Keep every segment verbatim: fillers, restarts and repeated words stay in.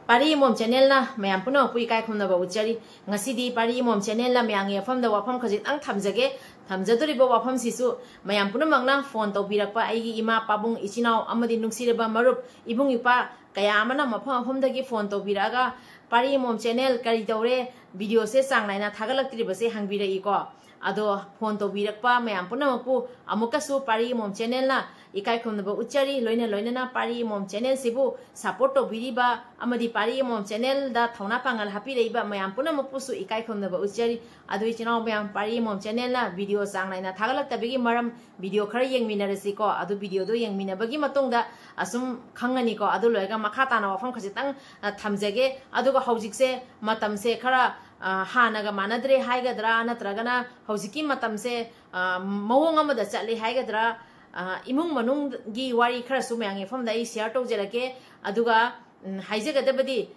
ꯄꯥꯔꯤ ꯏꯃꯣꯝ ꯆꯦꯅꯦꯜꯅ ꯃꯌꯥꯝ ꯄꯨꯝꯅꯃꯛꯄꯨ ꯏꯀꯥꯏ ꯈꯨꯝꯅꯕ ꯎꯠꯆꯔꯤ꯫ ꯉꯁꯤꯗꯤ ꯄꯥꯔꯤ ꯏꯃꯣꯝ ꯆꯦꯅꯦꯜꯅ ꯃꯌꯥꯝꯒꯤ ꯃꯐꯝꯗ ꯋꯥꯐꯝ ꯈꯖꯤꯛꯇꯪ ꯊꯝꯖꯒꯦ꯫ ꯊꯝꯖꯗꯣꯔꯤꯕ ꯋꯥꯐꯝꯁꯤꯁꯨ ꯃꯌꯥꯝ ꯄꯨꯝꯅꯃꯛꯅ ꯐꯣꯟ ꯇꯧꯕꯤꯔꯛꯄ ꯑꯩꯒꯤ ꯏꯃꯥ, ꯄꯥꯕꯨꯡ, ꯏꯆꯤꯟ ꯏꯅꯥꯎ ꯑꯃꯗꯤ ꯅꯨꯡꯁꯤꯔꯕ ꯃꯔꯨꯞ, ꯏꯕꯨꯡ, ꯏꯄ꯭ꯋꯥ ꯀꯌꯥ ꯑꯃꯅ ꯃꯐꯝ ꯃꯐꯝꯗꯒꯤ ꯐꯣꯟ ꯇꯧꯕꯤꯔꯛꯑꯒ, "ꯄꯥꯔꯤ ꯏꯃꯣꯝ ꯆꯦꯅꯦꯜ ꯀꯔꯤ ꯇꯧꯔꯦ? ꯚꯤꯗꯤꯑꯣꯁꯦ ꯆꯥꯡ ꯅꯥꯏꯅ ꯊꯥꯒꯠꯂꯛꯇ꯭ꯔꯤꯕꯁꯦ?" ꯍꯪꯕꯤꯔꯛꯏꯀꯣ꯫ ꯑꯗꯣ ꯐꯣꯟ ꯇꯧꯕꯤꯔꯛꯄ ꯃꯌꯥꯝ ꯄꯨꯝꯅꯃꯛꯄꯨ ꯑꯃꯨꯛꯀꯁꯨ ꯄꯥꯔꯤ ꯏꯃꯣꯝ ꯆꯦꯅꯦꯜꯅ ꯏꯀꯥꯏ ꯈꯨꯝꯅꯕ ꯎꯠꯆꯔꯤ꯫ ꯂꯣꯏꯅ ꯂꯣꯏꯅꯅ ꯄꯥꯔꯤ ꯏꯃꯣꯝ ꯆꯦꯅꯦꯜꯁꯤꯕꯨ ꯁꯄꯣꯔꯠ ꯇꯧꯕꯤꯔꯤꯕ ꯑꯃꯗꯤ ꯄꯥꯔꯤ ꯏꯃꯣꯝ ꯆꯦꯅꯦꯜꯗ ꯊꯧꯅꯥ ꯄꯥꯡꯒꯜ ꯍꯥꯞꯄꯤꯔꯛꯏꯕ ꯃꯌꯥꯝ ꯄꯨꯝꯅꯃꯛꯄꯨꯁꯨ ꯏꯀꯥꯏ ꯈꯨꯝꯅꯕ ꯎꯠꯆꯔꯤ꯫ ꯑꯗꯨ ꯏꯆꯤꯟ ꯏꯅꯥꯎ ꯃꯌꯥꯝ, ꯄꯥꯔꯤ ꯏꯃꯣꯝ ꯆꯦꯅꯦꯜꯅ ꯚꯤꯗꯤꯑꯣ ꯆꯥꯡ ꯅꯥꯏꯅ ꯊꯥꯒꯠꯂꯛꯇꯕꯒꯤ ꯃꯔꯝ, ꯚꯤꯗꯤꯑꯣ ꯈꯔ ꯌꯦꯡꯃꯤꯟꯅꯔꯁꯤꯀꯣ꯫ ꯑꯗꯨ ꯚꯤꯗꯤꯑꯣꯗꯣ ꯌꯦꯡꯃꯤꯟꯅꯕꯒꯤ ꯃꯇꯨꯡꯗ ꯑꯁꯨꯝ ꯈꯪꯉꯅꯤꯀꯣ꯫ ꯑꯗꯨ ꯂꯣꯏꯔꯒ ꯃꯈꯥ ꯇꯥꯅ ꯋꯥꯐꯝ ꯈꯖꯤꯛꯇꯪ, ꯑ, ꯊꯝꯖꯒꯦ꯫ ꯑꯗꯨꯒ ꯍꯧꯖꯤꯛꯁꯦ ꯃꯇꯝꯁꯦ ꯈꯔ, ꯑ, ꯍꯥꯟꯅꯒ ꯃꯥꯟꯅꯗ꯭ꯔꯦ ꯍꯥꯏꯒꯗ꯭ꯔꯥ, ꯅꯠꯇ꯭ꯔꯒꯅ ꯍꯧꯖꯤꯛꯀꯤ ꯃꯇꯝꯁꯦ, ꯑ, ꯃꯑꯣꯡ ꯑꯃꯗ ꯆꯠꯂꯦ ꯍꯥꯏꯒꯗ꯭ꯔꯥ, ꯑ, ꯏꯃꯨꯡ ꯃꯅꯨꯡꯒꯤ ꯋꯥꯔꯤ ꯈꯔꯁꯨ ꯃꯌꯥꯝꯒꯤ ꯃꯐꯝꯗ ꯑꯩ ꯁꯤꯌꯔ ꯇꯧꯖꯔꯛꯀꯦ꯫ ꯑꯗꯨꯒ, ꯎꯝ, ꯍꯥꯏꯖꯒꯗꯕꯗꯤ,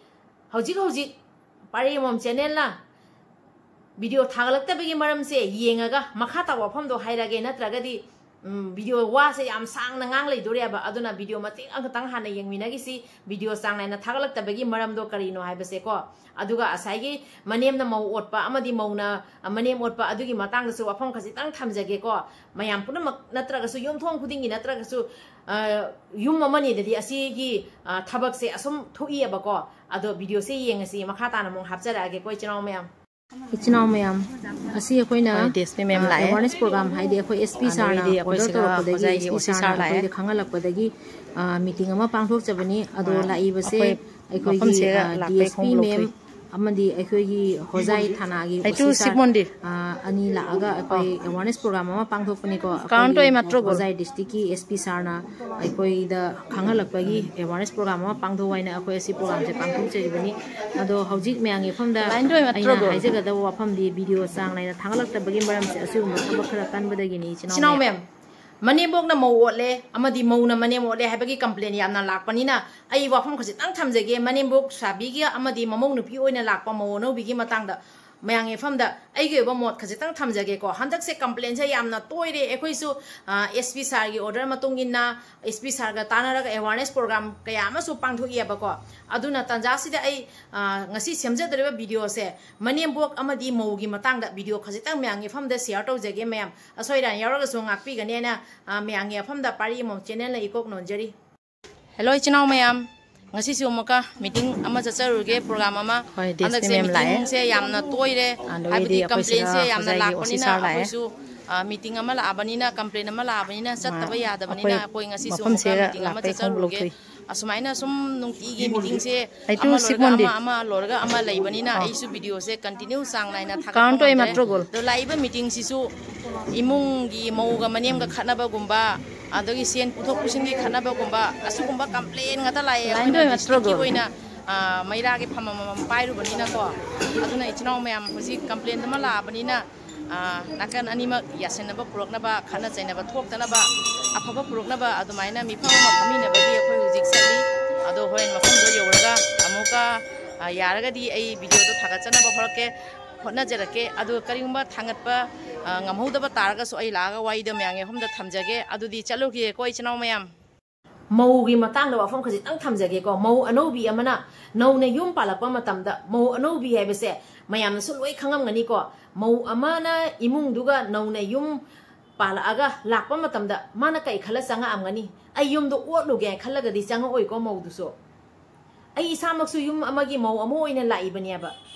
ꯍꯧꯖꯤꯛ ꯍꯧꯖꯤꯛ ꯄꯥꯔꯤ ꯏꯃꯣꯝ ꯆꯦꯅꯦꯜꯅ ꯚꯤꯗꯤꯑꯣ ꯊꯥꯒꯠꯂꯛꯇꯕꯒꯤ ꯃꯔꯝꯁꯦ ꯌꯦꯡꯉꯒ ꯃꯈꯥ ꯇꯥꯕ ꯋꯥꯐꯝꯗꯣ ꯍꯥꯏꯔꯛꯑꯒꯦ꯫ ꯅꯠꯇ꯭ꯔꯒꯗꯤ, ꯎꯝ, ꯚꯤꯗꯤꯑꯣ ꯋꯥꯁꯦ ꯌꯥꯝ ꯁꯥꯡꯅ ꯉꯥꯡ ꯂꯩꯗꯣꯔꯦꯕ꯫ ꯑꯗꯨꯅ ꯚꯤꯗꯤꯑꯣ ꯃꯇꯦꯛ ꯑꯃꯈꯛꯇꯪ ꯍꯥꯟꯅ ꯌꯦꯡꯃꯤꯟꯅꯈꯤꯁꯤ, ꯚꯤꯗꯤꯑꯣ ꯆꯥꯡ ꯅꯥꯏꯅ ꯊꯥꯒꯠꯂꯛꯇꯕꯒꯤ ꯃꯔꯝꯗꯣ ꯀꯔꯤꯅꯣ ꯍꯥꯏꯕꯁꯦꯀꯣ꯫ ꯑꯗꯨꯒ ꯉꯁꯥꯏꯒꯤ ꯃꯅꯦꯝꯅ ꯃꯧ ꯑꯣꯠꯄ ꯑꯃꯗꯤ ꯃꯧꯅ, ꯑ, ꯃꯅꯦꯝ ꯑꯣꯠꯄ ꯑꯗꯨꯒꯤ ꯃꯇꯥꯡꯗꯁꯨ ꯋꯥꯐꯝ ꯈꯖꯤꯛꯇꯪ ꯊꯝꯖꯒꯦꯀꯣ꯫ ꯃꯌꯥꯝ ꯄꯨꯝꯅꯃꯛ ꯅꯠꯇ꯭ꯔꯒꯁꯨ, ꯌꯨꯝꯊꯣꯡ ꯈꯨꯗꯤꯡꯒꯤ ꯅꯠꯇ꯭ꯔꯒꯁꯨ, ꯑ, ꯌꯨꯝ ꯑꯃꯅꯤꯗꯗꯤ ꯑꯁꯤꯒꯤ, ꯑ, ꯊꯕꯛꯁꯦ ꯑꯁꯨꯝ ꯊꯣꯛꯏꯑꯕꯀꯣ꯫ ꯑꯗꯣ ꯚꯤꯗꯤꯑꯣꯁꯦ ꯌꯦꯡꯉꯁꯤ, ꯃꯈꯥ ꯇꯥꯅ ꯑꯃꯨꯛ ꯍꯥꯞꯆꯔꯛꯑꯒꯦꯀꯣ, ꯏꯆꯤꯟ ꯏꯅꯥꯎ ꯃꯌꯥꯝ꯫ ꯏꯆꯤꯟ ꯏꯅꯥꯎ ꯃꯌꯥꯝ, ꯑꯁꯤ ꯑꯩꯈꯣꯏꯅ, ꯍꯣꯏ, ꯗꯦꯁꯃꯤ ꯃꯦꯝ ꯑ, ꯂꯥꯛꯑꯦ꯫ ꯑꯦꯋꯥꯔꯅꯦꯁ ꯄ꯭ꯔꯣꯒ꯭ꯔꯥꯝ, ꯍꯥꯏꯗꯤ ꯑꯩꯈꯣꯏ ꯑꯦꯁ ꯄꯤ ꯑꯗꯨ ꯁꯥꯔꯅ ꯑꯣꯏꯗꯤ ꯑꯩꯈꯣꯏ ꯑꯣꯔꯗꯔ ꯁꯤꯒ ꯇꯧꯔꯛꯄꯗꯒꯤ, ꯑꯣꯖꯥꯒꯤ ꯑꯦꯁ ꯄꯤ ꯑꯣꯐꯤꯁꯥꯔ ꯁꯥꯔꯅ ꯂꯥꯛꯑꯦ꯫ ꯑꯩꯈꯣꯏꯗ ꯈꯪꯍꯜꯂꯛꯄꯗꯒꯤ, ꯑ, ꯃꯤꯇꯤꯡ ꯑꯃ ꯄꯥꯡꯊꯣꯛꯆꯕꯅꯤ꯫ ꯑꯗꯣ ꯑ, ꯂꯥꯛꯏꯕꯁꯦ ꯑꯩꯈꯣꯏ ꯑꯩꯈꯣꯏꯒꯤ, ꯃꯐꯝꯁꯤꯒ ꯑ, ꯂꯥꯛꯄꯒꯤ ꯗꯤ ꯑꯦꯁ ꯄꯤ ꯈꯣꯡꯎꯞ ꯃꯦꯝ ꯂꯧꯊꯣꯛꯏ꯫ ꯑꯃꯗꯤ ꯑꯩꯈꯣꯏꯒꯤ ꯍꯣꯖꯥꯏ ꯊꯥꯅꯥꯒꯤ ꯑꯩꯁꯨ ꯑꯣꯐꯤꯁꯥꯔ, ꯁꯤꯕ ꯃꯟꯗꯤꯔ꯫ ꯑ, ꯑꯅꯤ ꯂꯥꯛꯑꯒ ꯑꯩꯈꯣꯏ ꯑ꯫ ꯑꯦꯋꯥꯔꯅꯦꯁ ꯄ꯭ꯔꯣꯒ꯭ꯔꯥꯝ ꯑꯃ ꯄꯥꯡꯊꯣꯛꯄꯅꯤꯀꯣ꯫ ꯑꯦꯀꯥꯎꯟ ꯑꯩꯈꯣꯏꯒꯤ ꯇꯣ ꯑꯩ ꯃꯠꯇ꯭ꯔꯣ ꯒꯣꯜ? ꯍꯣꯖꯥꯏ ꯗꯤꯁꯇ꯭ꯔꯤꯛꯀꯤ ꯑꯦꯁ ꯄꯤ ꯁꯥꯔꯅ ꯑꯩꯈꯣꯏꯗ ꯈꯪꯍꯜꯂꯛꯄꯒꯤ ꯑꯦꯋꯥꯔꯅꯦꯁ ꯄ꯭ꯔꯣꯒ꯭ꯔꯥꯝ ꯑꯃ ꯄꯥꯡꯊꯣꯛꯎ ꯍꯥꯏꯅ ꯑꯩꯈꯣꯏ ꯑꯁꯤ ꯄ꯭ꯔꯣꯒ꯭ꯔꯥꯝꯁꯦ ꯄꯥꯡꯊꯣꯛꯆꯔꯤꯕꯅꯤ꯫ ꯑꯗꯣ ꯍꯧꯖꯤꯛ ꯃꯌꯥꯝꯒꯤ ꯃꯐꯝꯗ ꯑꯦꯀꯥꯎꯟ ꯇꯣ ꯑꯩ ꯃꯠꯇ꯭ꯔꯣ ꯑꯩꯅ ꯒꯣꯜ? ꯍꯥꯏꯖꯒꯗꯕ ꯋꯥꯐꯝꯗꯤ, ꯚꯤꯗꯤꯑꯣ ꯆꯥꯡ ꯅꯥꯏꯅ ꯊꯥꯒꯠꯂꯛꯇꯕꯒꯤ ꯃꯔꯝꯁꯦ ꯑꯁꯤꯒꯨꯝꯕ ꯊꯕꯛ ꯈꯔ ꯀꯟꯕꯗꯒꯤꯅꯤ, ꯏꯆꯤꯟ ꯏꯅꯥꯎ ꯏꯆꯤꯟ ꯏꯅꯥꯎ ꯃꯌꯥꯝ꯫ ꯃꯌꯥꯝ, ꯃꯅꯦꯝꯕꯣꯛꯅ ꯃꯧ ꯑꯣꯠꯂꯦ ꯑꯃꯗꯤ ꯃꯧꯅ ꯃꯅꯦꯝ ꯑꯣꯠꯂꯦ ꯍꯥꯏꯕꯒꯤ ꯀꯝꯄ꯭ꯂꯦꯟ ꯌꯥꯝꯅ ꯂꯥꯛꯄꯅꯤꯅ, ꯑꯩ ꯋꯥꯐꯝ ꯈꯖꯤꯛꯇꯪ ꯊꯝꯖꯒꯦ꯫ ꯃꯅꯦꯝꯕꯣꯛ ꯁꯥꯕꯤꯒꯤ ꯑꯃꯗꯤ ꯃꯃꯧ ꯅꯨꯄꯤ ꯑꯣꯏꯅ ꯂꯥꯛꯄ ꯃꯧ ꯑꯅꯧꯕꯤꯒꯤ ꯃꯇꯥꯡꯗ꯫ ꯃꯌꯥꯝꯒꯤ ꯃꯐꯝꯗ ꯑꯩꯒꯤ ꯑꯣꯏꯕ ꯃꯣꯠ ꯈꯖꯤꯛꯇꯪ ꯊꯝꯖꯒꯦꯀꯣ꯫ ꯍꯟꯗꯛꯁꯦ complainꯁꯦ ꯌꯥꯝꯅ ꯇꯣꯏꯔꯦ꯫ ꯑꯩꯈꯣꯏꯁꯨ ꯑꯦꯁ ꯄꯤ ꯁꯥꯔꯒꯤ order ꯃꯇꯨꯡ ꯏꯟꯅ, ꯑꯦꯁ ꯄꯤ ꯁꯥꯔꯒ ꯇꯥꯟꯅꯔꯒ awareness program ꯀꯌꯥ ꯑꯃꯁꯨ ꯄꯥꯡꯊꯣꯛꯏꯑꯕꯀꯣ꯫ ꯑꯗꯨꯅ ꯇꯥꯟꯖꯥꯁꯤꯗ ꯑꯩ ꯉꯁꯤ ꯁꯦꯝꯖꯗꯧꯔꯤꯕ videoꯁꯦ ꯃꯅꯦꯝꯕꯣꯛ ꯑꯃꯗꯤ ꯃꯧꯒꯤ ꯃꯇꯥꯡꯗ video ꯈꯖꯤꯛꯇꯪ ꯃꯌꯥꯝꯒꯤ ꯃꯐꯝꯗ share ꯇꯧꯖꯒꯦ꯫ ꯃꯌꯥꯝ ꯑꯁꯣꯏ ꯑꯔꯥꯟ ꯌꯥꯎꯔꯒꯁꯨ ꯉꯥꯛꯄꯤꯒꯅꯦꯅ ꯃꯌꯥꯝꯒꯤ ꯃꯐꯝꯗ ꯄꯥꯔꯤ ꯑꯃꯃꯝ channelꯅ ꯏꯀꯣꯛ ꯅꯣꯟꯖꯔꯤ꯫ Hello ꯏꯆꯤꯟ ꯏꯅꯥꯎ ꯃꯌꯥꯝ, ꯉꯁꯤꯁꯨ ꯑꯃꯨꯛꯀ meeting ꯑꯃ ꯆꯠꯆꯔꯨꯔꯒꯦ, program ꯑꯃ꯫ ꯍꯣꯏ, ꯗꯦꯁꯅꯤ ꯍꯟꯗꯛꯁꯦ ꯃꯦꯝ ꯂꯥꯛꯑꯦ꯫ Meetingꯁꯦ ꯌꯥꯝꯅ ꯇꯣꯏꯔꯦ꯫ ꯑꯥ, ꯂꯣꯏꯔꯗꯤ ꯍꯥꯏꯕꯗꯤ ꯑꯩꯈꯣꯏ ꯁꯤꯗ complainꯁꯦ ꯌꯥꯝꯅ ꯑꯩꯈꯣꯏ ꯁꯥꯏꯒꯤ ꯂꯥꯛꯄꯅꯤꯅ ꯑꯣꯐꯤꯁꯥꯔ ꯂꯥꯛꯑꯦ꯫ ꯑꯩꯈꯣꯏꯁꯨ meeting ꯑꯃ ꯂꯥꯛꯑꯕꯅꯤꯅ, complain ꯑꯃ ꯂꯥꯛꯑꯕꯅꯤꯅ ꯆꯠꯇꯕ ꯌꯥꯗꯕꯅꯤꯅ ꯑꯩꯈꯣꯏ ꯉꯁꯤꯁꯨ ꯑꯃꯨꯛꯀ meeting ꯑꯃ ꯆꯠꯆꯔꯨꯔꯒꯦ꯫ ꯑꯁꯨꯃꯥꯏꯅ ꯁꯨꯝ ꯅꯨꯡꯇꯤꯒꯤ meetingꯁꯦ ꯌꯥꯝꯅ ꯇꯣꯏꯔꯦ꯫ ꯑꯩꯈꯣꯏ ꯃꯐꯝꯁꯤꯒ ꯂꯥꯛꯄꯩ ꯈꯣꯡ ꯂꯣꯛꯊꯣꯛꯏ꯫ ꯑꯃ ꯂꯣꯏꯔꯒ ꯑꯃ, ꯑꯃ ꯂꯣꯏꯔꯒ ꯑꯃ ꯂꯩꯕꯅꯤꯅ ꯑꯥ꯫ ꯑꯩꯁꯨ videoꯁꯦ continue ꯆꯥꯡ ꯅꯥꯏꯅ ꯊꯥꯒꯠꯄ ꯉꯝꯗ꯭ꯔꯦ꯫ ꯑꯗꯣ ꯂꯥꯛꯏꯕ meetingꯁꯤꯁꯨ ꯏꯃꯨꯡꯒꯤ ꯃꯧꯒ ꯃꯅꯦꯝꯒ ꯈꯠꯅꯕꯒꯨꯝꯕ, ꯑꯗꯒꯤ ꯁꯦꯟ ꯄꯨꯊꯣꯛ ꯄꯨꯁꯤꯟꯒꯤ ꯈꯠꯅꯕꯒꯨꯝꯕ, ꯑꯁꯤꯒꯨꯝꯕ complain ꯉꯥꯛꯇ ꯂꯥꯛꯑꯦ꯫ ꯑꯩꯈꯣꯏꯅ districtꯀꯤ ꯑꯣꯏꯅ ꯃꯩꯔꯥꯒꯤ ꯐꯝ ꯑꯃꯃꯝ ꯄꯥꯏꯔꯨꯕꯅꯤꯅꯀꯣ꯫ ꯑꯗꯨꯅ ꯏꯆꯤꯟ ꯏꯅꯥꯎ ꯃꯌꯥꯝ, ꯍꯧꯖꯤꯛ complain ꯑꯃ ꯂꯥꯛꯑꯕꯅꯤꯅ ꯅꯥꯀꯟ ꯑꯅꯤꯃꯛ ꯌꯥꯁꯤꯟꯅꯕ ꯄꯨꯔꯛꯅꯕ, ꯈꯠꯅ ꯆꯩꯅꯕ ꯊꯣꯛꯇꯅꯕ, ꯑꯐꯕ ꯄꯨꯔꯛꯅꯕ ꯑꯗꯨꯃꯥꯏꯅ ꯃꯤꯐꯝ ꯑꯃ ꯐꯝꯃꯤꯟꯅꯕꯒꯤ ꯑꯩꯈꯣꯏ ꯍꯧꯖꯤꯛ ꯆꯠꯂꯤ꯫ ꯑꯗꯣ ꯍꯣꯔꯦꯟ ꯃꯐꯝꯗꯣ ꯌꯧꯔꯒ ꯑꯃꯨꯛꯀ ꯌꯥꯔꯒꯗꯤ ꯑꯩ videoꯗꯣ ꯊꯥꯒꯠꯆꯅꯕ ꯍꯣꯠꯅꯔꯛꯀꯦ, ꯍꯣꯠꯅꯖꯔꯛꯀꯦ꯫ ꯑꯗꯨꯒ ꯀꯔꯤꯒꯨꯝꯕ ꯊꯥꯡꯒꯠꯄ ꯉꯝꯍꯧꯗꯕ ꯇꯥꯔꯒꯁꯨ ꯑꯩ ꯂꯥꯛꯑꯒ ꯋꯥꯔꯤꯗꯣ ꯃꯌꯥꯝꯒꯤ ꯃꯐꯝꯗ ꯊꯝꯖꯒꯦ꯫ ꯑꯗꯨꯗꯤ ꯆꯠꯂꯨꯈꯤꯒꯦꯀꯣ ꯏꯆꯤꯟ ꯏꯅꯥꯎ ꯃꯌꯥꯝ꯫ ꯃꯧꯒꯤ ꯃꯇꯥꯡꯗ ꯋꯥꯐꯝ ꯈꯖꯤꯛꯇꯪ ꯊꯝꯖꯒꯦꯀꯣ꯫ ꯃꯧ ꯑꯅꯧꯕꯤ ꯑꯃꯅ, ꯅꯧꯅ ꯌꯨꯝ ꯄꯥꯜꯂꯛꯄ ꯃꯇꯝꯗ, ꯃꯧ ꯑꯅꯧꯕꯤ ꯍꯥꯏꯕꯁꯦ ꯃꯌꯥꯝꯅꯁꯨ ꯂꯣꯏ ꯈꯪꯉꯝꯒꯅꯤꯀꯣ꯫ ꯃꯧ ꯑꯃꯅ ꯏꯃꯨꯡꯗꯨꯒ ꯅꯧꯅ ꯌꯨꯝ ꯄꯥꯜꯂꯛꯑꯒ ꯂꯥꯛꯄ ꯃꯇꯝꯗ ꯃꯥꯅ ꯀꯩ ꯈꯜꯂ ꯆꯪꯉꯛꯑꯝꯒꯅꯤ? ꯑꯩ ꯌꯨꯝꯗꯣ ꯑꯣꯠꯂꯨꯒꯦ ꯍꯥꯏꯅ ꯈꯜꯂꯒꯗꯤ ꯆꯪꯉꯛꯑꯣꯏꯀꯣ ꯃꯧꯗꯨꯁꯨ꯫ ꯑꯩ ꯏꯁꯥꯃꯛꯁꯨ ꯌꯨꯝ ꯑꯃꯒꯤ ꯃꯧ ꯑꯃ ꯑꯣꯏꯅ ꯂꯥꯛꯏꯕꯅꯦꯕ꯫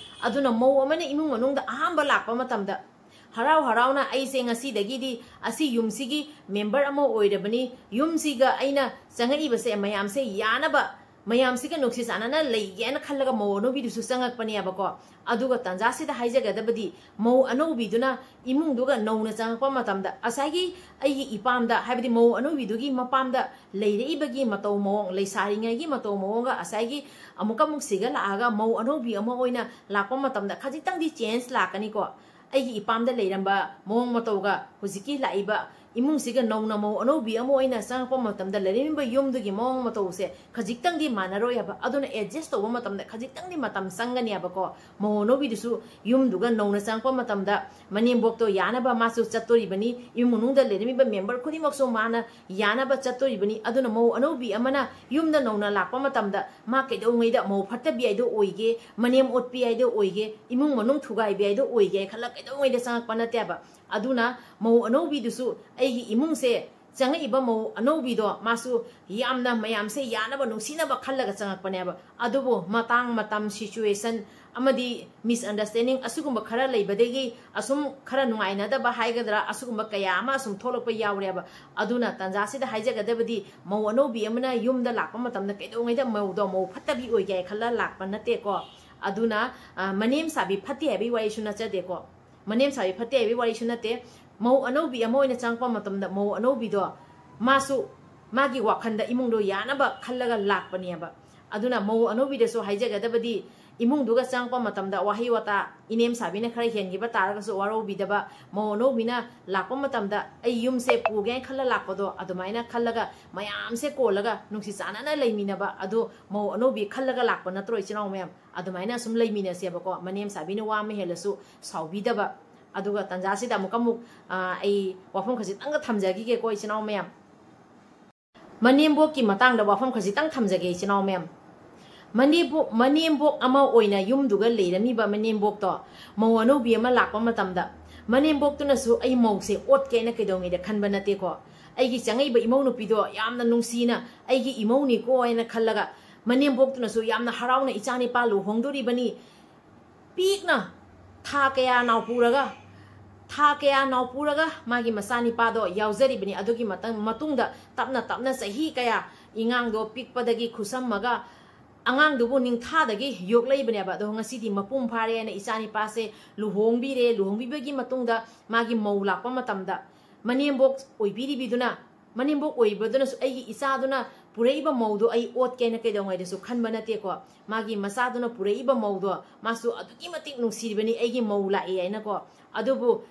ꯑꯗꯨꯅ ꯃꯧ ꯑꯃꯅ ꯏꯃꯨꯡ ꯃꯅꯨꯡꯗ ꯑꯍꯥꯟꯕ ꯂꯥꯛꯄ ꯃꯇꯝꯗ ꯍꯔꯥꯎ ꯍꯔꯥꯎꯅ ꯑꯩꯁꯦ ꯉꯁꯤꯗꯒꯤꯗꯤ ꯑꯁꯤ ꯌꯨꯝꯁꯤꯒꯤ member ꯑꯃ ꯑꯣꯏꯔꯕꯅꯤ, ꯌꯨꯝꯁꯤꯒ ꯑꯩꯅ ꯆꯪꯉꯛꯏꯕꯁꯦ ꯃꯌꯥꯝꯁꯦ ꯌꯥꯅꯕ, ꯃꯌꯥꯝꯁꯤꯒ ꯅꯨꯡꯁꯤ ꯆꯥꯟꯅꯅ ꯂꯩꯒꯦꯅ ꯈꯜꯂꯒ ꯃꯧ ꯑꯅꯧꯕꯤꯗꯨꯁꯨ ꯆꯪꯉꯛꯄꯅꯦꯕꯀꯣ꯫ ꯑꯗꯨꯒ ꯇꯥꯟꯖꯥꯁꯤꯗ ꯍꯥꯏꯖꯒꯗꯕꯗꯤ, ꯃꯧ ꯑꯅꯧꯕꯤꯗꯨꯅ ꯏꯃꯨꯡꯗꯨꯒ ꯅꯧꯅ ꯆꯪꯉꯛꯄ ꯃꯇꯝꯗ ꯉꯁꯥꯏꯒꯤ ꯑꯩꯒꯤ ꯏꯄꯥꯝꯗ, ꯍꯥꯏꯕꯗꯤ ꯃꯧ ꯑꯅꯧꯕꯤꯗꯨꯒꯤ ꯃꯄꯥꯝꯗ ꯂꯩꯔꯛꯏꯕꯒꯤ ꯃꯇꯧ ꯃꯑꯣꯡ, ꯂꯩꯁꯥꯔꯤꯉꯩꯒꯤ ꯃꯇꯧ ꯃꯑꯣꯡꯒ ꯉꯁꯥꯏꯒꯤ ꯑꯃꯨꯛꯀ ꯑꯃꯨꯛ ꯁꯤꯒ ꯂꯥꯛꯑꯒ ꯃꯧ ꯑꯅꯧꯕꯤ ꯑꯃ ꯑꯣꯏꯅ ꯂꯥꯛꯄ ꯃꯇꯝꯗ ꯈꯖꯤꯛꯇꯪꯗꯤ change ꯂꯥꯛꯀꯅꯤꯀꯣ꯫ ꯑꯩꯒꯤ ꯏꯄꯥꯝꯗ ꯂꯩꯔꯝꯕ ꯃꯑꯣꯡ ꯃꯇꯧꯒ ꯍꯧꯖꯤꯛꯀꯤ ꯂꯥꯛꯏꯕ ꯏꯃꯨꯡꯁꯤꯒ ꯅꯧꯅ ꯃꯧ ꯑꯅꯧꯕꯤ ꯑꯃ ꯑꯣꯏꯅ ꯆꯪꯉꯛꯄ ꯃꯇꯝꯗ ꯂꯩꯔꯝꯃꯤꯕ ꯌꯨꯝꯗꯨꯒꯤ ꯃꯑꯣꯡ ꯃꯇꯧꯁꯦ ꯈꯖꯤꯛꯇꯪꯗꯤ ꯃꯥꯟꯅꯔꯣꯏ ꯍꯥꯏꯕ꯫ ꯑꯗꯨꯅ ꯑꯦꯗꯖꯁ ꯇꯧꯕ ꯃꯇꯝꯗ ꯈꯖꯤꯛꯇꯪꯗꯤ ꯃꯇꯝ ꯆꯪꯒꯅꯤ ꯍꯥꯏꯕꯀꯣ꯫ ꯃꯧ ꯑꯅꯧꯕꯤꯗꯨꯁꯨ ꯌꯨꯝꯗꯨꯒ ꯅꯧꯅ ꯆꯪꯉꯛꯄ ꯃꯇꯝꯗ ꯃꯅꯦꯝꯕꯣꯛꯇꯣ ꯌꯥꯅꯕ ꯃꯥꯁꯨ ꯆꯠꯇꯣꯔꯤꯕꯅꯤ, ꯏꯃꯨꯡ ꯃꯅꯨꯡꯗ ꯂꯩꯔꯝꯃꯤꯕ ꯃꯦꯝꯕꯔ ꯈꯨꯗꯤꯡꯃꯛꯁꯨ ꯃꯥꯅ ꯌꯥꯅꯕ ꯆꯠꯇꯣꯔꯤꯕꯅꯤ꯫ ꯑꯗꯨꯅ ꯃꯧ ꯑꯅꯧꯕꯤ ꯑꯃꯅ ꯌꯨꯝꯗ ꯅꯧꯅ ꯂꯥꯛꯄ ꯃꯇꯝꯗ ꯃꯥ ꯀꯩꯗꯧꯉꯩꯗ ꯃꯧ ꯐꯠꯇꯕꯤ ꯍꯥꯏꯗꯣ ꯑꯣꯏꯒꯦ, ꯃꯅꯦꯝ ꯑꯣꯠꯄꯤ ꯍꯥꯏꯗꯣ ꯑꯣꯏꯒꯦ, ꯏꯃꯨꯡ ꯃꯅꯨꯡ ꯊꯨꯒꯥꯏꯕꯤ ꯍꯥꯏꯗꯣ ꯑꯣꯏꯒꯦ ꯈꯜꯂ ꯀꯩꯗꯧꯉꯩꯗ ꯆꯪꯉꯛꯄ ꯅꯠꯇꯦꯕ꯫ ꯑꯗꯨꯅ ꯃꯧ ꯑꯅꯧꯕꯤꯗꯨꯁꯨ ꯑꯩꯒꯤ ꯏꯃꯨꯡꯁꯦ ꯆꯪꯉꯛꯏꯕ ꯃꯧ ꯑꯅꯧꯕꯤꯗꯣ ꯃꯥꯁꯨ ꯌꯥꯝꯅ ꯃꯌꯥꯝꯁꯦ ꯌꯥꯅꯕ ꯅꯨꯡꯁꯤꯅꯕ ꯈꯜꯂꯒ ꯆꯪꯉꯛꯄꯅꯦꯕ꯫ ꯑꯗꯨꯕꯨ ꯃꯇꯥꯡ ꯃꯇꯝ situation ꯑꯃꯗꯤ misunderstanding ꯑꯁꯤꯒꯨꯝꯕ ꯈꯔ ꯂꯩꯕꯗꯒꯤ ꯑꯁꯨꯝ ꯈꯔ ꯅꯨꯡꯉꯥꯏꯅꯗꯕ ꯍꯥꯏꯒꯗ꯭ꯔꯥ, ꯑꯁꯤꯒꯨꯝꯕ ꯀꯌꯥ ꯑꯃ ꯑꯁꯨꯝ ꯊꯣꯛꯂꯛꯄ ꯌꯥꯎꯔꯦꯕ꯫ ꯑꯗꯨꯅ ꯇꯥꯟꯖꯥꯁꯤꯗ ꯍꯥꯏꯖꯒꯗꯕꯗꯤ ꯃꯧ ꯑꯅꯧꯕꯤ ꯑꯃꯅ ꯌꯨꯝꯗ ꯂꯥꯛꯄ ꯃꯇꯝꯗ ꯀꯩꯗꯧꯉꯩꯗ ꯃꯧꯗꯣ ꯃꯧ ꯐꯠꯇꯕꯤ ꯑꯣꯏꯒꯦ ꯈꯜꯂ ꯂꯥꯛꯄ ꯅꯠꯇꯦꯀꯣ꯫ ꯑꯗꯨꯅ ꯃꯅꯦꯝ ꯁꯥꯕꯤ ꯐꯠꯇꯦ ꯍꯥꯏꯕꯒꯤ ꯋꯥꯔꯤꯁꯨ ꯅꯠꯆꯗꯦꯀꯣ꯫ ꯃꯅꯦꯝ ꯁꯥꯕꯤ ꯐꯠꯇꯦ ꯍꯥꯏꯕꯒꯤ ꯋꯥꯔꯤꯁꯨ ꯅꯠꯇꯦ꯫ ꯃꯧ ꯑꯅꯧꯕꯤ ꯑꯃ ꯑꯣꯏꯅ ꯆꯪꯉꯛꯄ ꯃꯇꯝꯗ ꯃꯧ ꯑꯅꯧꯕꯤꯗꯣ ꯃꯥꯁꯨ ꯃꯥꯒꯤ ꯋꯥꯈꯜꯗ ꯏꯃꯨꯡꯗꯣ ꯌꯥꯅꯕ ꯈꯜꯂꯒ ꯂꯥꯛꯄꯅꯦꯕ꯫ ꯑꯗꯨꯅ ꯃꯧ ꯑꯅꯧꯕꯤꯗꯁꯨ ꯍꯥꯏꯖꯒꯗꯕꯗꯤ ꯏꯃꯨꯡꯗꯨꯒ ꯆꯪꯉꯛꯄ ꯃꯇꯝꯗ ꯋꯥꯍꯩ ꯋꯥꯇꯥ ꯏꯅꯦꯝ ꯁꯥꯕꯤꯅ ꯈꯔ ꯍꯦꯟꯈꯤꯕ ꯇꯥꯔꯒꯁꯨ ꯋꯥꯔꯧꯕꯤꯗꯕ, ꯃꯧ ꯑꯅꯧꯕꯤꯅ ꯂꯥꯛꯄ ꯃꯇꯝꯗ ꯑꯩ ꯌꯨꯝꯁꯦ ꯄꯨꯒꯦ ꯍꯥꯏꯅ ꯈꯜꯂ ꯂꯥꯛꯄꯗꯣ ꯑꯗꯨꯃꯥꯏꯅ ꯈꯜꯂꯒ ꯃꯌꯥꯝꯁꯦ ꯀꯣꯜꯂꯒ ꯅꯨꯡꯁꯤ ꯆꯥꯟꯅꯅ ꯂꯩꯃꯤꯟꯅꯕ ꯑꯗꯨ ꯃꯧ ꯑꯅꯧꯕꯤ ꯈꯜꯂꯒ ꯂꯥꯛꯄ ꯅꯠꯇ꯭ꯔꯣ ꯏꯆꯤꯟ ꯏꯅꯥꯎ ꯃꯌꯥꯝ? ꯑꯗꯨꯃꯥꯏꯅ ꯁꯨꯝ ꯂꯩꯃꯤꯟꯅꯁꯦꯕꯀꯣ꯫ ꯃꯅꯦꯝ ꯁꯥꯕꯤꯅ ꯋꯥ ꯑꯃ ꯍꯦꯜꯂꯁꯨ ꯁꯥꯎꯕꯤꯗꯕ꯫ ꯑꯗꯨꯒ ꯇꯥꯟꯖꯥꯁꯤꯗ ꯑꯃꯨꯛꯀ ꯑꯃꯨꯛ ꯑꯩ ꯋꯥꯐꯝ ꯈꯖꯤꯛꯇꯪꯒ ꯊꯝꯖꯈꯤꯒꯦꯀꯣ ꯏꯆꯤꯟ ꯏꯅꯥꯎ ꯃꯌꯥꯝ꯫ ꯃꯅꯦꯝꯕꯣꯛꯀꯤ ꯃꯇꯥꯡꯗ ꯋꯥꯐꯝ ꯈꯖꯤꯛꯇꯪ ꯊꯝꯖꯒꯦ ꯏꯆꯤꯟ ꯏꯅꯥꯎ ꯃꯌꯥꯝ꯫ ꯃꯅꯦꯝꯕꯣꯛ ꯃꯅꯦꯝꯕꯣꯛ ꯑꯃ ꯑꯣꯏꯅ ꯌꯨꯝꯗꯨꯒ ꯂꯩꯔꯝꯃꯤꯕ ꯃꯅꯦꯝꯕꯣꯛꯇꯣ ꯃꯧ ꯑꯅꯧꯕꯤ ꯑꯃ ꯂꯥꯛꯄ ꯃꯇꯝꯗ ꯃꯅꯦꯝꯕꯣꯛꯇꯨꯅꯁꯨ ꯑꯩ ꯃꯧꯁꯦ ꯑꯣꯠꯀꯦ ꯍꯥꯏꯅ ꯀꯩꯗꯧꯉꯩꯗ ꯈꯟꯕ ꯅꯠꯇꯦꯀꯣ꯫ ꯑꯩꯒꯤ ꯆꯪꯉꯛꯏꯕ ꯏꯃꯧ ꯅꯨꯄꯤꯗꯣ ꯌꯥꯝꯅ ꯅꯨꯡꯁꯤꯅ ꯑꯩꯒꯤ ꯏꯃꯧꯅꯤꯀꯣ ꯍꯥꯏꯅ ꯈꯜꯂꯒ ꯃꯅꯦꯝꯕꯣꯛꯇꯨꯅꯁꯨ ꯌꯥꯝꯅ ꯍꯔꯥꯎꯅ ꯏꯆꯥ ꯅꯤꯄꯥ ꯂꯨꯍꯣꯡꯗꯣꯔꯤꯕꯅꯤ, ꯄꯤꯛꯅ ꯊꯥ ꯀꯌꯥ ꯅꯥꯎꯄꯨꯔꯒ ꯊꯥ ꯀꯌꯥ ꯅꯥꯎꯄꯨꯔꯒ ꯃꯥꯒꯤ ꯃꯆꯥꯅꯤꯄꯥꯗꯣ ꯌꯥꯎꯖꯔꯤꯕꯅꯤ꯫ ꯑꯗꯨꯒꯤ ꯃꯇꯨꯡꯗ ꯇꯞꯅ ꯇꯞꯅ ꯆꯍꯤ ꯀꯌꯥ ꯏꯉꯥꯡꯗꯣ ꯄꯤꯛꯄꯗꯒꯤ ꯈꯨꯁꯝꯃꯒ ꯑꯉꯥꯡꯗꯨꯕꯨ ꯅꯤꯡꯊꯥꯗꯒꯤ ꯌꯣꯛꯂꯛꯏꯕꯅꯦꯕ꯫ ꯑꯗꯣ ꯉꯁꯤꯗꯤ ꯃꯄꯨꯡ ꯐꯥꯔꯦꯅ ꯏꯆꯥꯅꯤꯄꯥꯁꯦ ꯂꯨꯍꯣꯡꯕꯤꯔꯦ꯫ ꯂꯨꯍꯣꯡꯕꯤꯕꯒꯤ ꯃꯇꯨꯡꯗ ꯃꯥꯒꯤ ꯃꯧ ꯂꯥꯛꯄ ꯃꯇꯝꯗ ꯃꯅꯦꯝꯕꯣꯛ ꯑꯣꯏꯕꯤꯔꯤꯕꯤꯗꯨꯅ ꯃꯅꯦꯝꯕꯣꯛ ꯑꯣꯏꯕꯗꯨꯅꯁꯨ ꯑꯩꯒꯤ ꯏꯆꯥꯗꯨꯅ ꯄꯨꯔꯛꯏꯕ ꯃꯧꯗꯣ ꯑꯩ ꯑꯣꯠꯀꯦꯅ ꯀꯩꯗꯧꯉꯩꯗꯁꯨ ꯈꯟꯕ ꯅꯠꯇꯦꯀꯣ꯫ ꯃꯥꯒꯤ ꯃꯆꯥꯗꯨꯅ ꯄꯨꯔꯛꯏꯕ ꯃꯧꯗꯣ ꯃꯥꯁꯨ ꯑꯗꯨꯛꯀꯤ ꯃꯇꯤꯛ ꯅꯨꯡꯁꯤꯔꯤꯕꯅꯤ, ꯑꯩꯒꯤ ꯃꯧ ꯂꯥꯛꯑꯦ ꯍꯥꯏꯅꯀꯣ꯫ ꯑꯗꯨꯕꯨ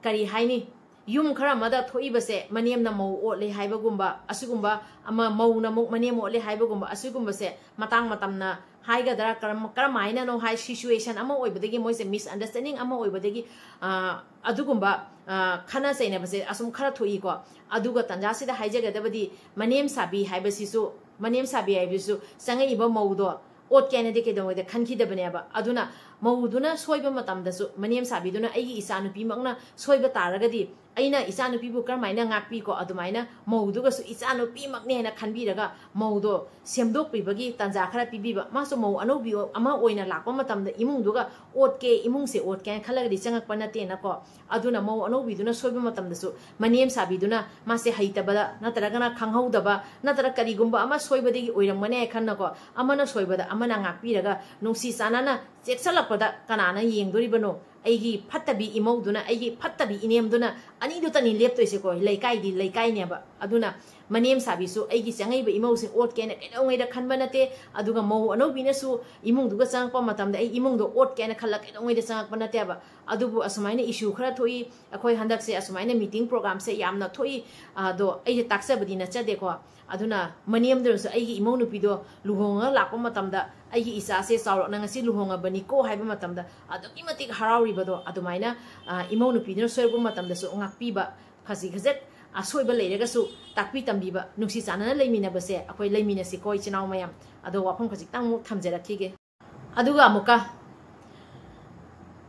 ꯀꯔꯤ ꯍꯥꯏꯅꯤ, ꯌꯨꯝ ꯈꯔ ꯑꯃꯗ ꯊꯣꯛꯏꯕꯁꯦ, ꯃꯅꯦꯝꯅ ꯃꯧ ꯑꯣꯠꯂꯦ ꯍꯥꯏꯕꯒꯨꯝꯕ, ꯑꯁꯤꯒꯨꯝꯕ ꯑꯃ, ꯃꯧꯅ ꯑꯃꯨꯛ ꯃꯅꯦꯝ ꯑꯣꯠꯂꯦ ꯍꯥꯏꯕꯒꯨꯝꯕ, ꯑꯁꯤꯒꯨꯝꯕꯁꯦ ꯃꯇꯥꯡ ꯃꯇꯝꯅ ꯍꯥꯏꯒꯗ꯭ꯔꯥ, ꯀꯔꯝ-, ꯀꯔꯝꯍꯥꯏꯅꯅꯣ ꯍꯥꯏ, situation ꯑꯃ ꯑꯣꯏꯕꯗꯒꯤ, ꯃꯣꯏꯁꯦ misunderstanding ꯑꯃ ꯑꯣꯏꯕꯗꯒꯤ, ꯑ, ꯑꯗꯨꯒꯨꯝꯕ, ꯑ, ꯈꯠꯅ ꯆꯩꯅꯕꯁꯦ ꯑꯁꯨꯝ ꯈꯔ ꯊꯣꯛꯏꯀꯣ꯫ ꯑꯗꯨꯒ ꯇꯟꯖꯥꯁꯤꯗ ꯍꯥꯏꯖꯒꯗꯕꯗꯤ, ꯃꯅꯦꯝ ꯁꯥꯕꯤ ꯍꯥꯏꯕꯁꯤꯁꯨ, ꯃꯅꯦꯝ ꯁꯥꯕꯤ ꯍꯥꯏꯕꯁꯤꯁꯨ ꯆꯪꯉꯛꯏꯕ ꯃꯧꯗꯣ ꯑꯣꯠꯀꯦ ꯍꯥꯏꯅꯗꯤ ꯀꯩꯗꯧꯉꯩꯗ ꯈꯟꯈꯤꯗꯕꯅꯦꯕ꯫ ꯑꯗꯨꯅ ꯃꯧꯗꯨꯅ ꯁꯣꯏꯕ ꯃꯇꯝꯗꯁꯨ, ꯃꯅꯦꯝ ꯁꯥꯕꯤꯗꯨꯅ ꯑꯩꯒꯤ ꯏꯆꯥ ꯅꯨꯄꯤꯃꯛꯅ ꯁꯣꯏꯕ ꯇꯥꯔꯒꯗꯤ, ꯑꯩꯅ ꯏꯆꯥ ꯅꯨꯄꯤꯕꯨ ꯀꯔꯝꯍꯥꯏꯅ ꯉꯥꯛꯄꯤꯀꯣ, ꯑꯗꯨꯃꯥꯏꯅ ꯃꯧꯗꯨꯒꯁꯨ ꯏꯆꯥ ꯅꯨꯄꯤꯃꯛꯅꯦ ꯍꯥꯏꯅ ꯈꯟꯕꯤꯔꯒ ꯃꯧꯗꯣ ꯁꯦꯝꯗꯣꯛꯄꯤꯕꯒꯤ ꯇꯥꯟꯖꯥ ꯈꯔ ꯄꯤꯕꯤꯕ꯫ ꯃꯥꯁꯨ ꯃꯧ ꯑꯅꯧꯕꯤ ꯑꯃ ꯑꯣꯏꯅ ꯂꯥꯛꯄ ꯃꯇꯝꯗ ꯏꯃꯨꯡꯗꯨꯒ ꯑꯣꯠꯀꯦ, ꯏꯃꯨꯡꯁꯦ ꯑꯣꯠꯀꯦ ꯍꯥꯏꯅ ꯈꯜꯂꯒꯗꯤ ꯆꯪꯉꯛꯄ ꯅꯠꯇꯦꯅꯀꯣ꯫ ꯑꯗꯨꯅ ꯃꯧ ꯑꯅꯧꯕꯤꯗꯨꯅ ꯁꯣꯏꯕ ꯃꯇꯝꯗꯁꯨ ꯃꯅꯦꯝ ꯁꯥꯕꯤꯗꯨꯅ ꯃꯥꯁꯦ ꯍꯩꯇꯕꯗ ꯅꯠꯇ꯭ꯔꯒꯅ ꯈꯪꯍꯧꯗꯕ ꯅꯠꯇ꯭ꯔꯒ ꯀꯔꯤꯒꯨꯝꯕ ꯑꯃ ꯁꯣꯏꯕꯗꯒꯤ ꯑꯣꯏꯔꯝꯒꯅꯤ ꯍꯥꯏ ꯈꯟꯅꯀꯣ, ꯑꯃꯅ ꯁꯣꯏꯕꯗ ꯑꯃꯅ ꯉꯥꯛꯄꯤꯔꯒ ꯅꯨꯡꯁꯤ ꯆꯥꯟꯅꯅ ꯆꯦꯛꯁꯤꯜꯂꯛꯄꯗ ꯀꯅꯥꯅ ꯌꯦꯡꯗꯣꯔꯤꯕꯅꯣ? ꯑꯩꯒꯤ ꯐꯠꯇꯕꯤ ꯏꯃꯧꯗꯨꯅ, ꯑꯩꯒꯤ ꯐꯠꯇꯕꯤ ꯏꯅꯦꯝꯗꯨꯅ ꯑꯅꯤꯗꯨꯇꯅꯤ ꯂꯦꯞꯇꯣꯏꯁꯦꯀꯣ꯫ ꯂꯩꯀꯥꯏꯗꯤ ꯂꯩꯀꯥꯏꯅꯦꯕ꯫ ꯑꯗꯨꯅ ꯃꯅꯦꯝ ꯁꯥꯕꯤꯁꯨ ꯑꯩꯒꯤ ꯆꯪꯉꯛꯏꯕ ꯏꯃꯧꯁꯦ ꯑꯣꯠꯀꯦꯅ ꯀꯩꯗꯧꯉꯩꯗ ꯈꯟꯕ ꯅꯠꯇꯦ, ꯑꯗꯨꯒ ꯃꯧ ꯑꯅꯧꯕꯤꯅꯁꯨ ꯏꯃꯨꯡꯗꯨꯒ ꯆꯪꯉꯛꯄ ꯃꯇꯝꯗ ꯑꯩ ꯏꯃꯨꯡꯗꯣ ꯑꯣꯠꯀꯦꯅ ꯈꯜꯂ ꯀꯩꯗꯧꯉꯩꯗ ꯆꯪꯉꯛꯄ ꯅꯠꯇꯦꯕ꯫ ꯑꯗꯨꯕꯨ ꯑꯁꯨꯃꯥꯏꯅ issue ꯈꯔ ꯊꯣꯛꯏ, ꯑꯩꯈꯣꯏ ꯍꯟꯗꯛꯁꯦ ꯑꯁꯨꯃꯥꯏꯅ meeting programꯁꯦ ꯌꯥꯝꯅ ꯊꯣꯛꯏ, ꯑꯗꯣ ꯑꯩꯁꯦ ꯇꯥꯛꯆꯕꯗꯤ ꯅꯠꯆꯗꯦꯀꯣ꯫ ꯑꯗꯨꯅ ꯃꯅꯦꯝꯗꯨꯅꯁꯨ ꯑꯩꯒꯤ ꯏꯃꯧ ꯅꯨꯄꯤꯗꯣ ꯂꯨꯍꯣꯡꯉꯒ ꯂꯥꯛꯄ ꯃꯇꯝꯗ, ꯑꯩꯒꯤ ꯏꯆꯥꯁꯦ ꯆꯥꯎꯔꯛꯅ ꯉꯁꯤ ꯂꯨꯍꯣꯡꯉꯕꯅꯤꯀꯣ ꯍꯥꯏꯕ ꯃꯇꯝꯗ ꯑꯗꯨꯛꯀꯤ ꯃꯇꯤꯛ ꯍꯔꯥꯎꯔꯤꯕꯗꯣ, ꯑꯗꯨꯃꯥꯏꯅ, ꯑ, ꯏꯃꯧ ꯅꯨꯄꯤꯗꯨꯅ ꯁꯣꯏꯔꯛꯄ ꯃꯇꯝꯗꯁꯨ ꯉꯥꯛꯄꯤꯕ, ꯈꯖꯤꯛ ꯈꯖꯤꯛ ꯑꯁꯣꯏꯕ ꯂꯩꯔꯒꯁꯨ ꯇꯥꯛꯄꯤ ꯇꯝꯕꯤꯕ, ꯅꯨꯡꯁꯤ ꯆꯥꯟꯅꯅ ꯂꯩꯃꯤꯟꯅꯕꯁꯦ ꯑꯩꯈꯣꯏ ꯂꯩꯃꯤꯟꯅꯁꯤꯀꯣ, ꯏꯆꯤꯟ ꯏꯅꯥꯎ ꯃꯌꯥꯝ꯫ ꯑꯗꯣ ꯋꯥꯐꯝ ꯈꯖꯤꯛꯇꯪ ꯑꯃꯨꯛ ꯊꯝꯖꯔꯛꯈꯤꯒꯦ꯫ ꯑꯗꯨꯒ ꯑꯃꯨꯛꯀ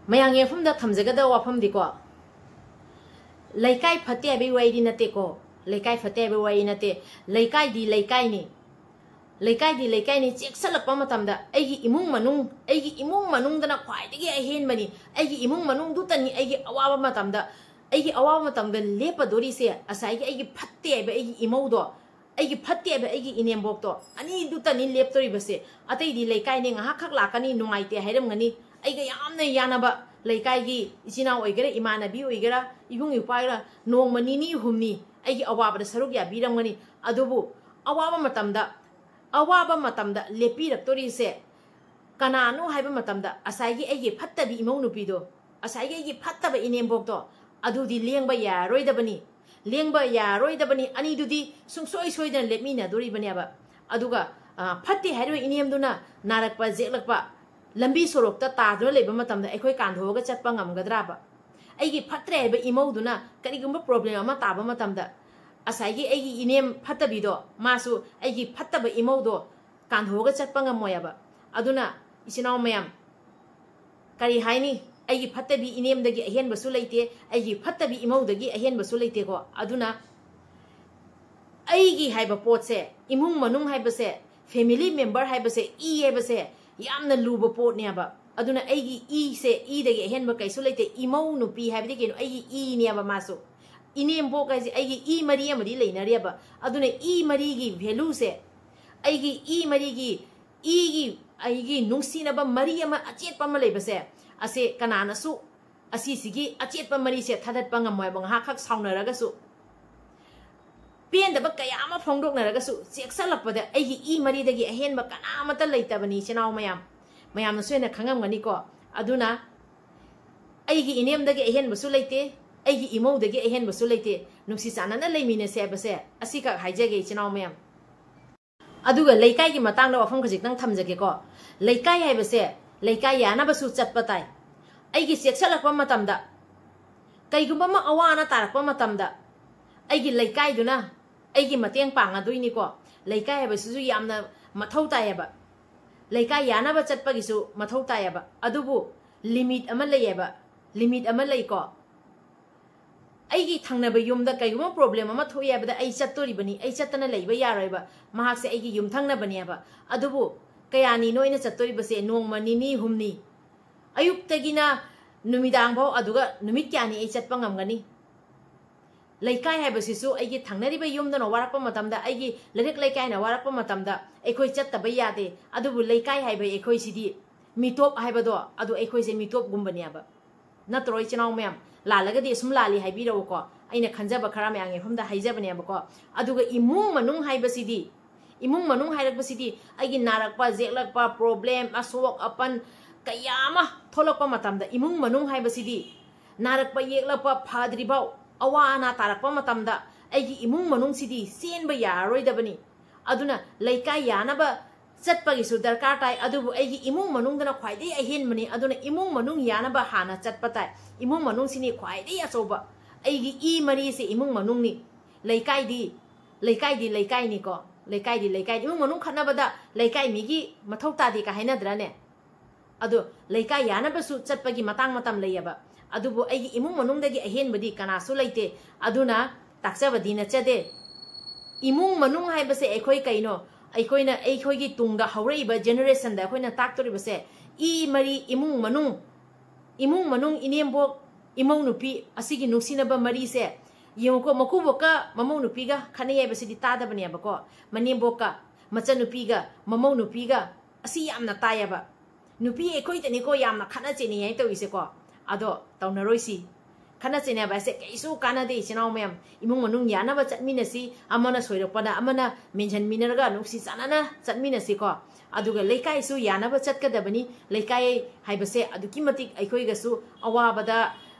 ꯃꯌꯥꯝꯒꯤ ꯃꯐꯝꯗ ꯊꯝꯖꯒꯗꯕ ꯋꯥꯐꯝꯗꯤꯀꯣ, ꯂꯩꯀꯥꯏ ꯐꯠꯇꯦ ꯍꯥꯏꯕꯒꯤ ꯋꯥꯔꯤꯗꯤ ꯅꯠꯇꯦꯀꯣ, ꯂꯩꯀꯥꯏ ꯐꯠꯇꯦ ꯍꯥꯏꯕꯒꯤ ꯋꯥꯔꯤ ꯅꯠꯇꯦ꯫ ꯂꯩꯀꯥꯏꯗꯤ ꯂꯩꯀꯥꯏꯅꯤ, ꯂꯩꯀꯥꯏꯗꯤ ꯂꯩꯀꯥꯏꯅꯤ꯫ ꯆꯦꯛꯁꯤꯜꯂꯛꯄ ꯃꯇꯝꯗ ꯑꯩꯒꯤ ꯏꯃꯨꯡ ꯃꯅꯨꯡ, ꯑꯩꯒꯤ ꯏꯃꯨꯡ ꯃꯅꯨꯡꯗꯅ ꯈ꯭ꯋꯥꯏꯗꯒꯤ ꯑꯍꯦꯟꯕꯅꯤ꯫ ꯑꯩꯒꯤ ꯏꯃꯨꯡ ꯃꯅꯨꯡꯗꯨꯇꯅꯤ ꯑꯩꯒꯤ ꯑꯋꯥꯕ ꯃꯇꯝꯗ, ꯑꯩꯒꯤ ꯑꯋꯥꯕ ꯃꯇꯝꯗ ꯂꯦꯞꯄꯗꯣꯔꯤꯁꯦ ꯉꯁꯥꯏꯒꯤ ꯑꯩꯒꯤ ꯐꯠꯇꯦ ꯍꯥꯏꯕ ꯑꯩꯒꯤ ꯏꯃꯧꯗꯣ, ꯑꯩꯒꯤ ꯐꯠꯇꯦ ꯍꯥꯏꯕ ꯑꯩꯒꯤ ꯏꯅꯦꯝꯕꯣꯛꯇꯣ, ꯑꯅꯤꯗꯨꯇꯅꯤ ꯂꯦꯞꯇꯣꯔꯤꯕꯁꯦ꯫ ꯑꯇꯩꯗꯤ ꯂꯩꯀꯥꯏꯅꯦ, ꯉꯥꯏꯍꯥꯛꯈꯛ ꯂꯥꯛꯀꯅꯤ, ꯅꯨꯡꯉꯥꯏꯇꯦ ꯍꯥꯏꯔꯝꯒꯅꯤ꯫ ꯑꯩꯒ ꯌꯥꯝꯅ ꯌꯥꯅꯕ ꯂꯩꯀꯥꯏꯒꯤ ꯏꯆꯤꯟ ꯏꯅꯥꯎ ꯑꯣꯏꯒꯦꯔꯥ, ꯏꯃꯥꯟꯅꯕꯤ ꯑꯣꯏꯒꯦꯔꯥ, ꯏꯕꯨꯡ ꯏꯄ꯭ꯋꯥ ꯑꯣꯏꯒꯦꯔꯥ, ꯅꯣꯡꯃ ꯅꯤꯅꯤ ꯍꯨꯝꯅꯤ ꯑꯩꯒꯤ ꯑꯋꯥꯕꯗ ꯁꯔꯨꯛ ꯌꯥꯕꯤꯔꯝꯒꯅꯤ꯫ ꯑꯗꯨꯕꯨ ꯑꯋꯥꯕ ꯃꯇꯝꯗ, ꯑꯋꯥꯕ ꯃꯇꯝꯗ ꯂꯦꯞꯄꯤꯔꯛꯇꯣꯔꯤꯁꯦ ꯀꯅꯥꯅꯣ ꯍꯥꯏꯕ ꯃꯇꯝꯗ, ꯉꯁꯥꯏꯒꯤ ꯑꯩꯒꯤ ꯐꯠꯇꯕꯤ ꯏꯃꯧ ꯅꯨꯄꯤꯗꯣ, ꯉꯁꯥꯏꯒꯤ ꯑꯩꯒꯤ ꯐꯠꯇꯕ ꯏꯅꯦꯝꯕꯣꯛꯇꯣ, ꯑꯗꯨꯗꯤ ꯂꯦꯡꯕ ꯌꯥꯔꯣꯏꯗꯕꯅꯤ꯫ ꯂꯦꯡꯕ ꯌꯥꯔꯣꯏꯗꯕꯅꯤ꯫ ꯑꯅꯤꯗꯨꯗꯤ ꯁꯨꯡꯁꯣꯏ ꯁꯣꯏꯗꯅ ꯂꯦꯞꯃꯤꯟꯅꯗꯣꯔꯤꯕꯅꯦꯕ꯫ ꯑꯗꯨꯒ, ꯑ, ꯐꯠꯇꯦ ꯍꯥꯏꯔꯤꯕ ꯏꯅꯦꯝꯗꯨꯅ ꯅꯥꯔꯛꯄ ꯌꯦꯛꯂꯛꯄ, ꯂꯝꯕꯤ ꯁꯣꯔꯣꯛꯇ ꯇꯥꯗꯨꯅ ꯂꯩꯕ ꯃꯇꯝꯗ ꯑꯩꯈꯣꯏ ꯀꯥꯟꯊꯣꯛꯑꯒ ꯆꯠꯄ ꯉꯝꯒꯗ꯭ꯔꯥꯕ? ꯑꯩꯒꯤ ꯐꯠꯇ꯭ꯔꯦ ꯍꯥꯏꯕ ꯏꯃꯧꯗꯨꯅ ꯀꯔꯤꯒꯨꯝꯕ problem ꯑꯃ ꯇꯥꯕ ꯃꯇꯝꯗ, ꯉꯁꯥꯏꯒꯤ ꯑꯩꯒꯤ ꯏꯅꯦꯝ ꯐꯠꯇꯕꯤꯗꯣ, ꯃꯥꯁꯨ ꯑꯩꯒꯤ ꯐꯠꯇꯕ ꯏꯃꯧꯗꯣ ꯀꯥꯟꯊꯣꯛꯑꯒ ꯆꯠꯄ ꯉꯝꯃꯣꯏꯕ꯫ ꯑꯗꯨꯅ ꯏꯆꯤꯟ ꯏꯅꯥꯎ ꯃꯌꯥꯝ, ꯀꯔꯤ ꯍꯥꯏꯅꯤ, ꯑꯩꯒꯤ ꯐꯠꯇꯕꯤ ꯏꯅꯦꯝꯗꯒꯤ ꯑꯍꯦꯟꯕꯁꯨ ꯂꯩꯇꯦ, ꯑꯩꯒꯤ ꯐꯠꯇꯕꯤ ꯏꯃꯧꯗꯒꯤ ꯑꯍꯦꯟꯕꯁꯨ ꯂꯩꯇꯦꯀꯣ꯫ ꯑꯗꯨꯅ ꯑꯩꯒꯤ ꯍꯥꯏꯕ ꯄꯣꯠꯁꯦ, ꯏꯃꯨꯡ ꯃꯅꯨꯡ ꯍꯥꯏꯕꯁꯦ, family member ꯍꯥꯏꯕꯁꯦ, ꯏ ꯍꯥꯏꯕꯁꯦ ꯌꯥꯝꯅ ꯂꯨꯕ ꯄꯣꯠꯅꯦꯕ꯫ ꯑꯗꯨꯅ ꯑꯩꯒꯤ ꯏꯁꯦ, ꯏꯗꯒꯤ ꯑꯍꯦꯟꯕ ꯀꯩꯁꯨ ꯂꯩꯇꯦ꯫ ꯏꯃꯧ ꯅꯨꯄꯤ ꯍꯥꯏꯕꯗꯤ ꯀꯩꯅꯣ? ꯑꯩꯒꯤ ꯏꯅꯦꯕ ꯃꯥꯁꯨ꯫ ꯏꯅꯦꯝꯕꯣꯛ ꯍꯥꯏꯁꯦ ꯑꯩꯒꯤ ꯏ ꯃꯔꯤ ꯑꯃꯗꯤ ꯂꯩꯅꯔꯤꯑꯕ꯫ ꯑꯗꯨꯅ ꯏ ꯃꯔꯤꯒꯤ valueꯁꯦ, ꯑꯩꯒꯤ ꯏ ꯃꯔꯤꯒꯤ, ꯏꯒꯤ, ꯑꯩꯒꯤ ꯅꯨꯡꯁꯤꯅꯕ ꯃꯔꯤ ꯑꯃ, ꯑꯆꯦꯠꯄ ꯑꯃ ꯂꯩꯕꯁꯦ, ꯑꯁꯦ ꯀꯅꯥꯅꯁꯨ ꯑꯁꯤꯁꯤꯒꯤ ꯑꯆꯦꯠꯄ ꯃꯔꯤꯁꯦ ꯊꯥꯗꯠꯄ ꯉꯝꯃꯣꯏꯕ꯫ ꯉꯥꯏꯍꯥꯛꯈꯛ ꯁꯥꯎꯅꯔꯒꯁꯨ, ꯄꯦꯟꯗꯕ ꯀꯌꯥ ꯑꯃ ꯐꯣꯡꯗꯣꯛꯅꯔꯒꯁꯨ, ꯆꯦꯛꯁꯜꯂꯛꯄꯗ ꯑꯩꯒꯤ ꯏ ꯃꯔꯤꯗꯒꯤ ꯑꯍꯦꯟꯕ ꯀꯅꯥꯃꯠꯇ ꯂꯩꯇꯕꯅꯤ, ꯏꯆꯤꯟ ꯏꯅꯥꯎ ꯃꯌꯥꯝ꯫ ꯃꯌꯥꯝꯅꯁꯨ ꯍꯦꯟꯅ ꯈꯪꯉꯝꯒꯅꯤꯀꯣ꯫ ꯑꯗꯨꯅ ꯑꯩꯒꯤ ꯏꯅꯦꯝꯗꯒꯤ ꯑꯍꯦꯟꯕꯁꯨ ꯂꯩꯇꯦ, ꯑꯩꯒꯤ ꯏꯃꯧꯗꯒꯤ ꯑꯍꯦꯟꯕꯁꯨ ꯂꯩꯇꯦ꯫ ꯅꯨꯡꯁꯤ ꯆꯥꯟꯅꯅ ꯂꯩꯃꯤꯟꯅꯁꯦ ꯍꯥꯏꯕꯁꯦ ꯑꯁꯤꯈꯛ ꯍꯥꯏꯖꯒꯦ, ꯏꯆꯤꯟ ꯏꯅꯥꯎ ꯃꯌꯥꯝ꯫ ꯑꯗꯨꯒ ꯂꯩꯀꯥꯏꯒꯤ ꯃꯇꯥꯡꯗ ꯋꯥꯐꯝ ꯈꯖꯤꯛꯇꯪ ꯊꯝꯖꯒꯦꯀꯣ꯫ ꯂꯩꯀꯥꯏ ꯍꯥꯏꯕꯁꯦ ꯂꯩꯀꯥꯏ ꯌꯥꯅꯕꯁꯨ ꯆꯠꯄ ꯇꯥꯏ꯫ ꯑꯩꯒꯤ ꯆꯦꯛꯁꯜꯂꯛꯄ ꯃꯇꯝꯗ, ꯀꯩꯒꯨꯝꯕ ꯑꯃ ꯑꯋꯥ ꯑꯅꯥ ꯇꯥꯔꯛꯄ ꯃꯇꯝꯗ, ꯑꯩꯒꯤ ꯂꯩꯀꯥꯏꯗꯨꯅ ꯑꯩꯒꯤ ꯃꯇꯦꯡ ꯄꯥꯡꯉꯗꯣꯏꯅꯤꯀꯣ꯫ ꯂꯩꯀꯥꯏ ꯍꯥꯏꯕꯁꯤꯁꯨ ꯌꯥꯝꯅ ꯃꯊꯧ ꯇꯥꯏꯌꯦꯕ꯫ ꯂꯩꯀꯥꯏ ꯌꯥꯅꯕ ꯆꯠꯄꯒꯤꯁꯨ ꯃꯊꯧ ꯇꯥꯏꯌꯦꯕ꯫ ꯑꯗꯨꯕꯨ limit ꯑꯃ ꯂꯩꯌꯦꯕ, limit ꯑꯃ ꯂꯩꯀꯣ꯫ ꯑꯩꯒꯤ ꯊꯪꯅꯕ ꯌꯨꯝꯗ ꯀꯩꯒꯨꯝꯕ problem ꯑꯃ ꯊꯣꯛꯑꯦ ꯍꯥꯏꯕꯗ ꯑꯩ ꯆꯠꯇꯣꯔꯤꯕꯅꯤ, ꯑꯩ ꯆꯠꯇꯅ ꯂꯩꯕ ꯌꯥꯔꯣꯏꯕ꯫ ꯃꯍꯥꯛꯁꯦ ꯑꯩꯒꯤ ꯌꯨꯝꯊꯪꯅꯕꯅꯦꯕ꯫ ꯑꯗꯨꯕꯨ ꯀꯌꯥꯅꯤꯅꯣ ꯑꯩꯅ ꯆꯠꯇꯣꯔꯤꯕꯁꯦ? ꯅꯣꯡꯃ ꯅꯤꯅꯤ ꯍꯨꯝꯅꯤ꯫ ꯑꯌꯨꯛꯇꯒꯤꯅ ꯅꯨꯃꯤꯗꯥꯡ ꯐꯥꯎ, ꯑꯗꯨꯒ ꯅꯨꯃꯤꯠ ꯀꯌꯥꯅꯤ ꯑꯩ ꯆꯠꯄ ꯉꯝꯒꯅꯤ? ꯂꯩꯀꯥꯏ ꯍꯥꯏꯕꯁꯤꯁꯨ ꯑꯩꯒꯤ ꯊꯪꯅꯔꯤꯕ ꯌꯨꯝꯗꯨꯅ ꯋꯥꯔꯛꯄ ꯃꯇꯝꯗ, ꯑꯩꯒꯤ ꯂꯩꯔꯛ ꯂꯩꯀꯥꯏꯅ ꯋꯥꯔꯛꯄ ꯃꯇꯝꯗ ꯑꯩꯈꯣꯏ ꯆꯠꯇꯕ ꯌꯥꯗꯦ꯫ ꯑꯗꯨꯕꯨ ꯂꯩꯀꯥꯏ ꯍꯥꯏꯕ ꯑꯩꯈꯣꯏꯁꯤꯗꯤ ꯃꯤꯇꯣꯞ ꯍꯥꯏꯕꯗꯣ, ꯑꯗꯨ ꯑꯩꯈꯣꯏꯁꯦ ꯃꯤꯇꯣꯞꯒꯨꯝꯕꯅꯦꯕ꯫ ꯅꯠꯇ꯭ꯔꯣ, ꯏꯆꯤꯟ ꯏꯅꯥꯎ ꯃꯌꯥꯝ? ꯂꯥꯜꯂꯒꯗꯤ ꯑꯁꯨꯝ ꯂꯥꯜꯂꯤ ꯍꯥꯏꯕꯤꯔꯛꯎꯀꯣ꯫ ꯑꯩꯅ ꯈꯟꯖꯕ ꯈꯔ ꯃꯌꯥꯝꯒꯤ ꯃꯐꯝꯗ ꯍꯥꯏꯖꯕꯅꯦꯕꯀꯣ꯫ ꯑꯗꯨꯒ ꯏꯃꯨꯡ ꯃꯅꯨꯡ ꯍꯥꯏꯕꯁꯤꯗꯤ, ꯏꯃꯨꯡ ꯃꯅꯨꯡ ꯍꯥꯏꯔꯛꯄꯁꯤꯗꯤ ꯑꯩꯒꯤ ꯅꯥꯔꯛꯄ, ꯌꯦꯛꯂꯛꯄ, problem, ꯑꯁꯣꯛ ꯑꯄꯟ ꯀꯌꯥ ꯑꯃ ꯊꯣꯛꯂꯛꯄ ꯃꯇꯝꯗ ꯏꯃꯨꯡ ꯃꯅꯨꯡ ꯍꯥꯏꯕꯁꯤꯗꯤ ꯅꯥꯔꯛꯄ ꯌꯦꯛꯂꯛꯄ ꯐꯗ꯭ꯔꯤꯐꯥꯎ, ꯑꯋꯥ ꯑꯅꯥ ꯇꯥꯔꯛꯄ ꯃꯇꯝꯗ ꯑꯩꯒꯤ ꯏꯃꯨꯡ ꯃꯅꯨꯡꯁꯤꯗꯤ ꯆꯦꯟꯕ ꯌꯥꯔꯔꯣꯏꯗꯕꯅꯤ꯫ ꯑꯗꯨꯅ ꯂꯩꯀꯥꯏ ꯌꯥꯅꯕ ꯆꯠꯄꯒꯤꯁꯨ ꯗꯔꯀꯥꯔ ꯇꯥꯏ, ꯑꯗꯨꯕꯨ ꯑꯩꯒꯤ ꯏꯃꯨꯡ ꯃꯅꯨꯡꯗꯅ ꯈ꯭ꯋꯥꯏꯗꯒꯤ ꯑꯍꯦꯟꯕꯅꯤ꯫ ꯑꯗꯨꯅ ꯏꯃꯨꯡ ꯃꯅꯨꯡ ꯌꯥꯅꯕ ꯍꯥꯟꯅ ꯆꯠꯄ ꯇꯥꯏ꯫ ꯏꯃꯨꯡ ꯃꯅꯨꯡꯁꯤꯅꯤ ꯈ꯭ꯋꯥꯏꯗꯒꯤ ꯑꯆꯧꯕ꯫ ꯑꯩꯒꯤ ꯏ ꯃꯔꯤꯁꯦ ꯏꯃꯨꯡ ꯃꯅꯨꯡꯅꯤ꯫ ꯂꯩꯀꯥꯏꯗꯤ, ꯂꯩꯀꯥꯏꯗꯤ ꯂꯩꯀꯥꯏꯅꯤꯀꯣ꯫ ꯂꯩꯀꯥꯏꯗꯤ ꯂꯩꯀꯥꯏꯅꯤ꯫ ꯏꯃꯨꯡ ꯃꯅꯨꯡ ꯈꯠꯅꯕꯗ ꯂꯩꯀꯥꯏ ꯃꯤꯒꯤ ꯃꯊꯧ ꯇꯥꯗꯦ ꯀꯥ ꯍꯥꯏꯅꯗ꯭ꯔꯅꯦ? ꯑꯗꯣ ꯂꯩꯀꯥꯏ ꯌꯥꯅꯕꯁꯨ ꯆꯠꯄꯒꯤ ꯃꯇꯥꯡ ꯃꯇꯝ ꯂꯩꯌꯦꯕ꯫ ꯑꯗꯨꯕꯨ ꯑꯩꯒꯤ ꯏꯃꯨꯡ ꯃꯅꯨꯡꯗꯒꯤ ꯑꯍꯦꯟꯕꯗꯤ ꯀꯅꯥꯁꯨ ꯂꯩꯇꯦ꯫ ꯑꯗꯨꯅ ꯇꯥꯛꯆꯕꯗꯤ ꯅꯠꯆꯗꯦ꯫ ꯏꯃꯨꯡ ꯃꯅꯨꯡ ꯍꯥꯏꯕꯁꯦ ꯑꯩꯈꯣꯏ ꯀꯩꯅꯣ? ꯑꯩꯈꯣꯏꯅ, ꯑꯩꯈꯣꯏꯒꯤ ꯇꯨꯡꯗ ꯍꯧꯔꯛꯏꯕ generation ꯗ ꯑꯩꯈꯣꯏꯅ ꯇꯥꯛꯇꯣꯔꯤꯕꯁꯦ ꯏ ꯃꯔꯤ, ꯏꯃꯨꯡ ꯃꯅꯨꯡ, ꯏꯃꯨꯡ ꯃꯅꯨꯡ, ꯏꯅꯦꯝꯕꯣꯛ, ꯏꯃꯧ ꯅꯨꯄꯤ ꯑꯁꯤꯒꯤ ꯅꯨꯡꯁꯤꯅꯕ ꯃꯔꯤꯁꯦ ꯌꯦꯡꯉꯨꯀꯣ꯫ ꯃꯀꯨꯕꯣꯛꯀ ꯃꯃꯧ ꯅꯨꯄꯤꯒ ꯈꯠꯅꯩ ꯍꯥꯏꯕꯁꯤꯗꯤ ꯇꯥꯗꯕꯅꯦꯕꯀꯣ꯫ ꯃꯅꯦꯝꯕꯣꯛꯀ ꯃꯆꯟꯅꯨꯄꯤꯒ ꯃꯃꯧ ꯅꯨꯄꯤꯒ, ꯑꯁꯤ ꯌꯥꯝꯅ ꯇꯥꯏꯌꯦꯕ꯫ ꯅꯨꯄꯤ ꯑꯩꯈꯣꯏꯗꯅꯤꯀꯣ ꯌꯥꯝꯅ ꯈꯠꯅ ꯆꯩꯅꯩ ꯍꯥꯏꯅ ꯇꯧꯔꯤꯁꯦꯀꯣ꯫ ꯑꯗꯣ ꯇꯧꯅꯔꯣꯏꯁꯤ꯫ ꯈꯠꯅ ꯆꯩꯅꯕ ꯍꯥꯏꯁꯦ ꯀꯩꯁꯨ ꯀꯥꯟꯅꯗꯦ, ꯏꯆꯤꯟ ꯏꯅꯥꯎ ꯃꯌꯥꯝ꯫ ꯏꯃꯨꯡ ꯃꯅꯨꯡ ꯌꯥꯅꯕ ꯆꯠꯃꯤꯟꯅꯁꯤ, ꯑꯃꯅ ꯁꯣꯏꯔꯛꯄꯗ ꯑꯃꯅ ꯃꯦꯟꯁꯤꯟꯃꯤꯟꯅꯔꯒ ꯅꯨꯡꯁꯤ ꯆꯥꯟꯅꯅ ꯆꯠꯃꯤꯟꯅꯁꯤꯀꯣ꯫ ꯑꯗꯨꯒ ꯂꯩꯀꯥꯏꯁꯨ ꯌꯥꯅꯕ ꯆꯠꯀꯗꯕꯅꯤ꯫ ꯂꯩꯀꯥꯏ ꯍꯥꯏꯕꯁꯦ ꯑꯗꯨꯛꯀꯤ ꯃꯇꯤꯛ ꯑꯩꯈꯣꯏꯒꯁꯨ ꯑꯋꯥꯕꯗ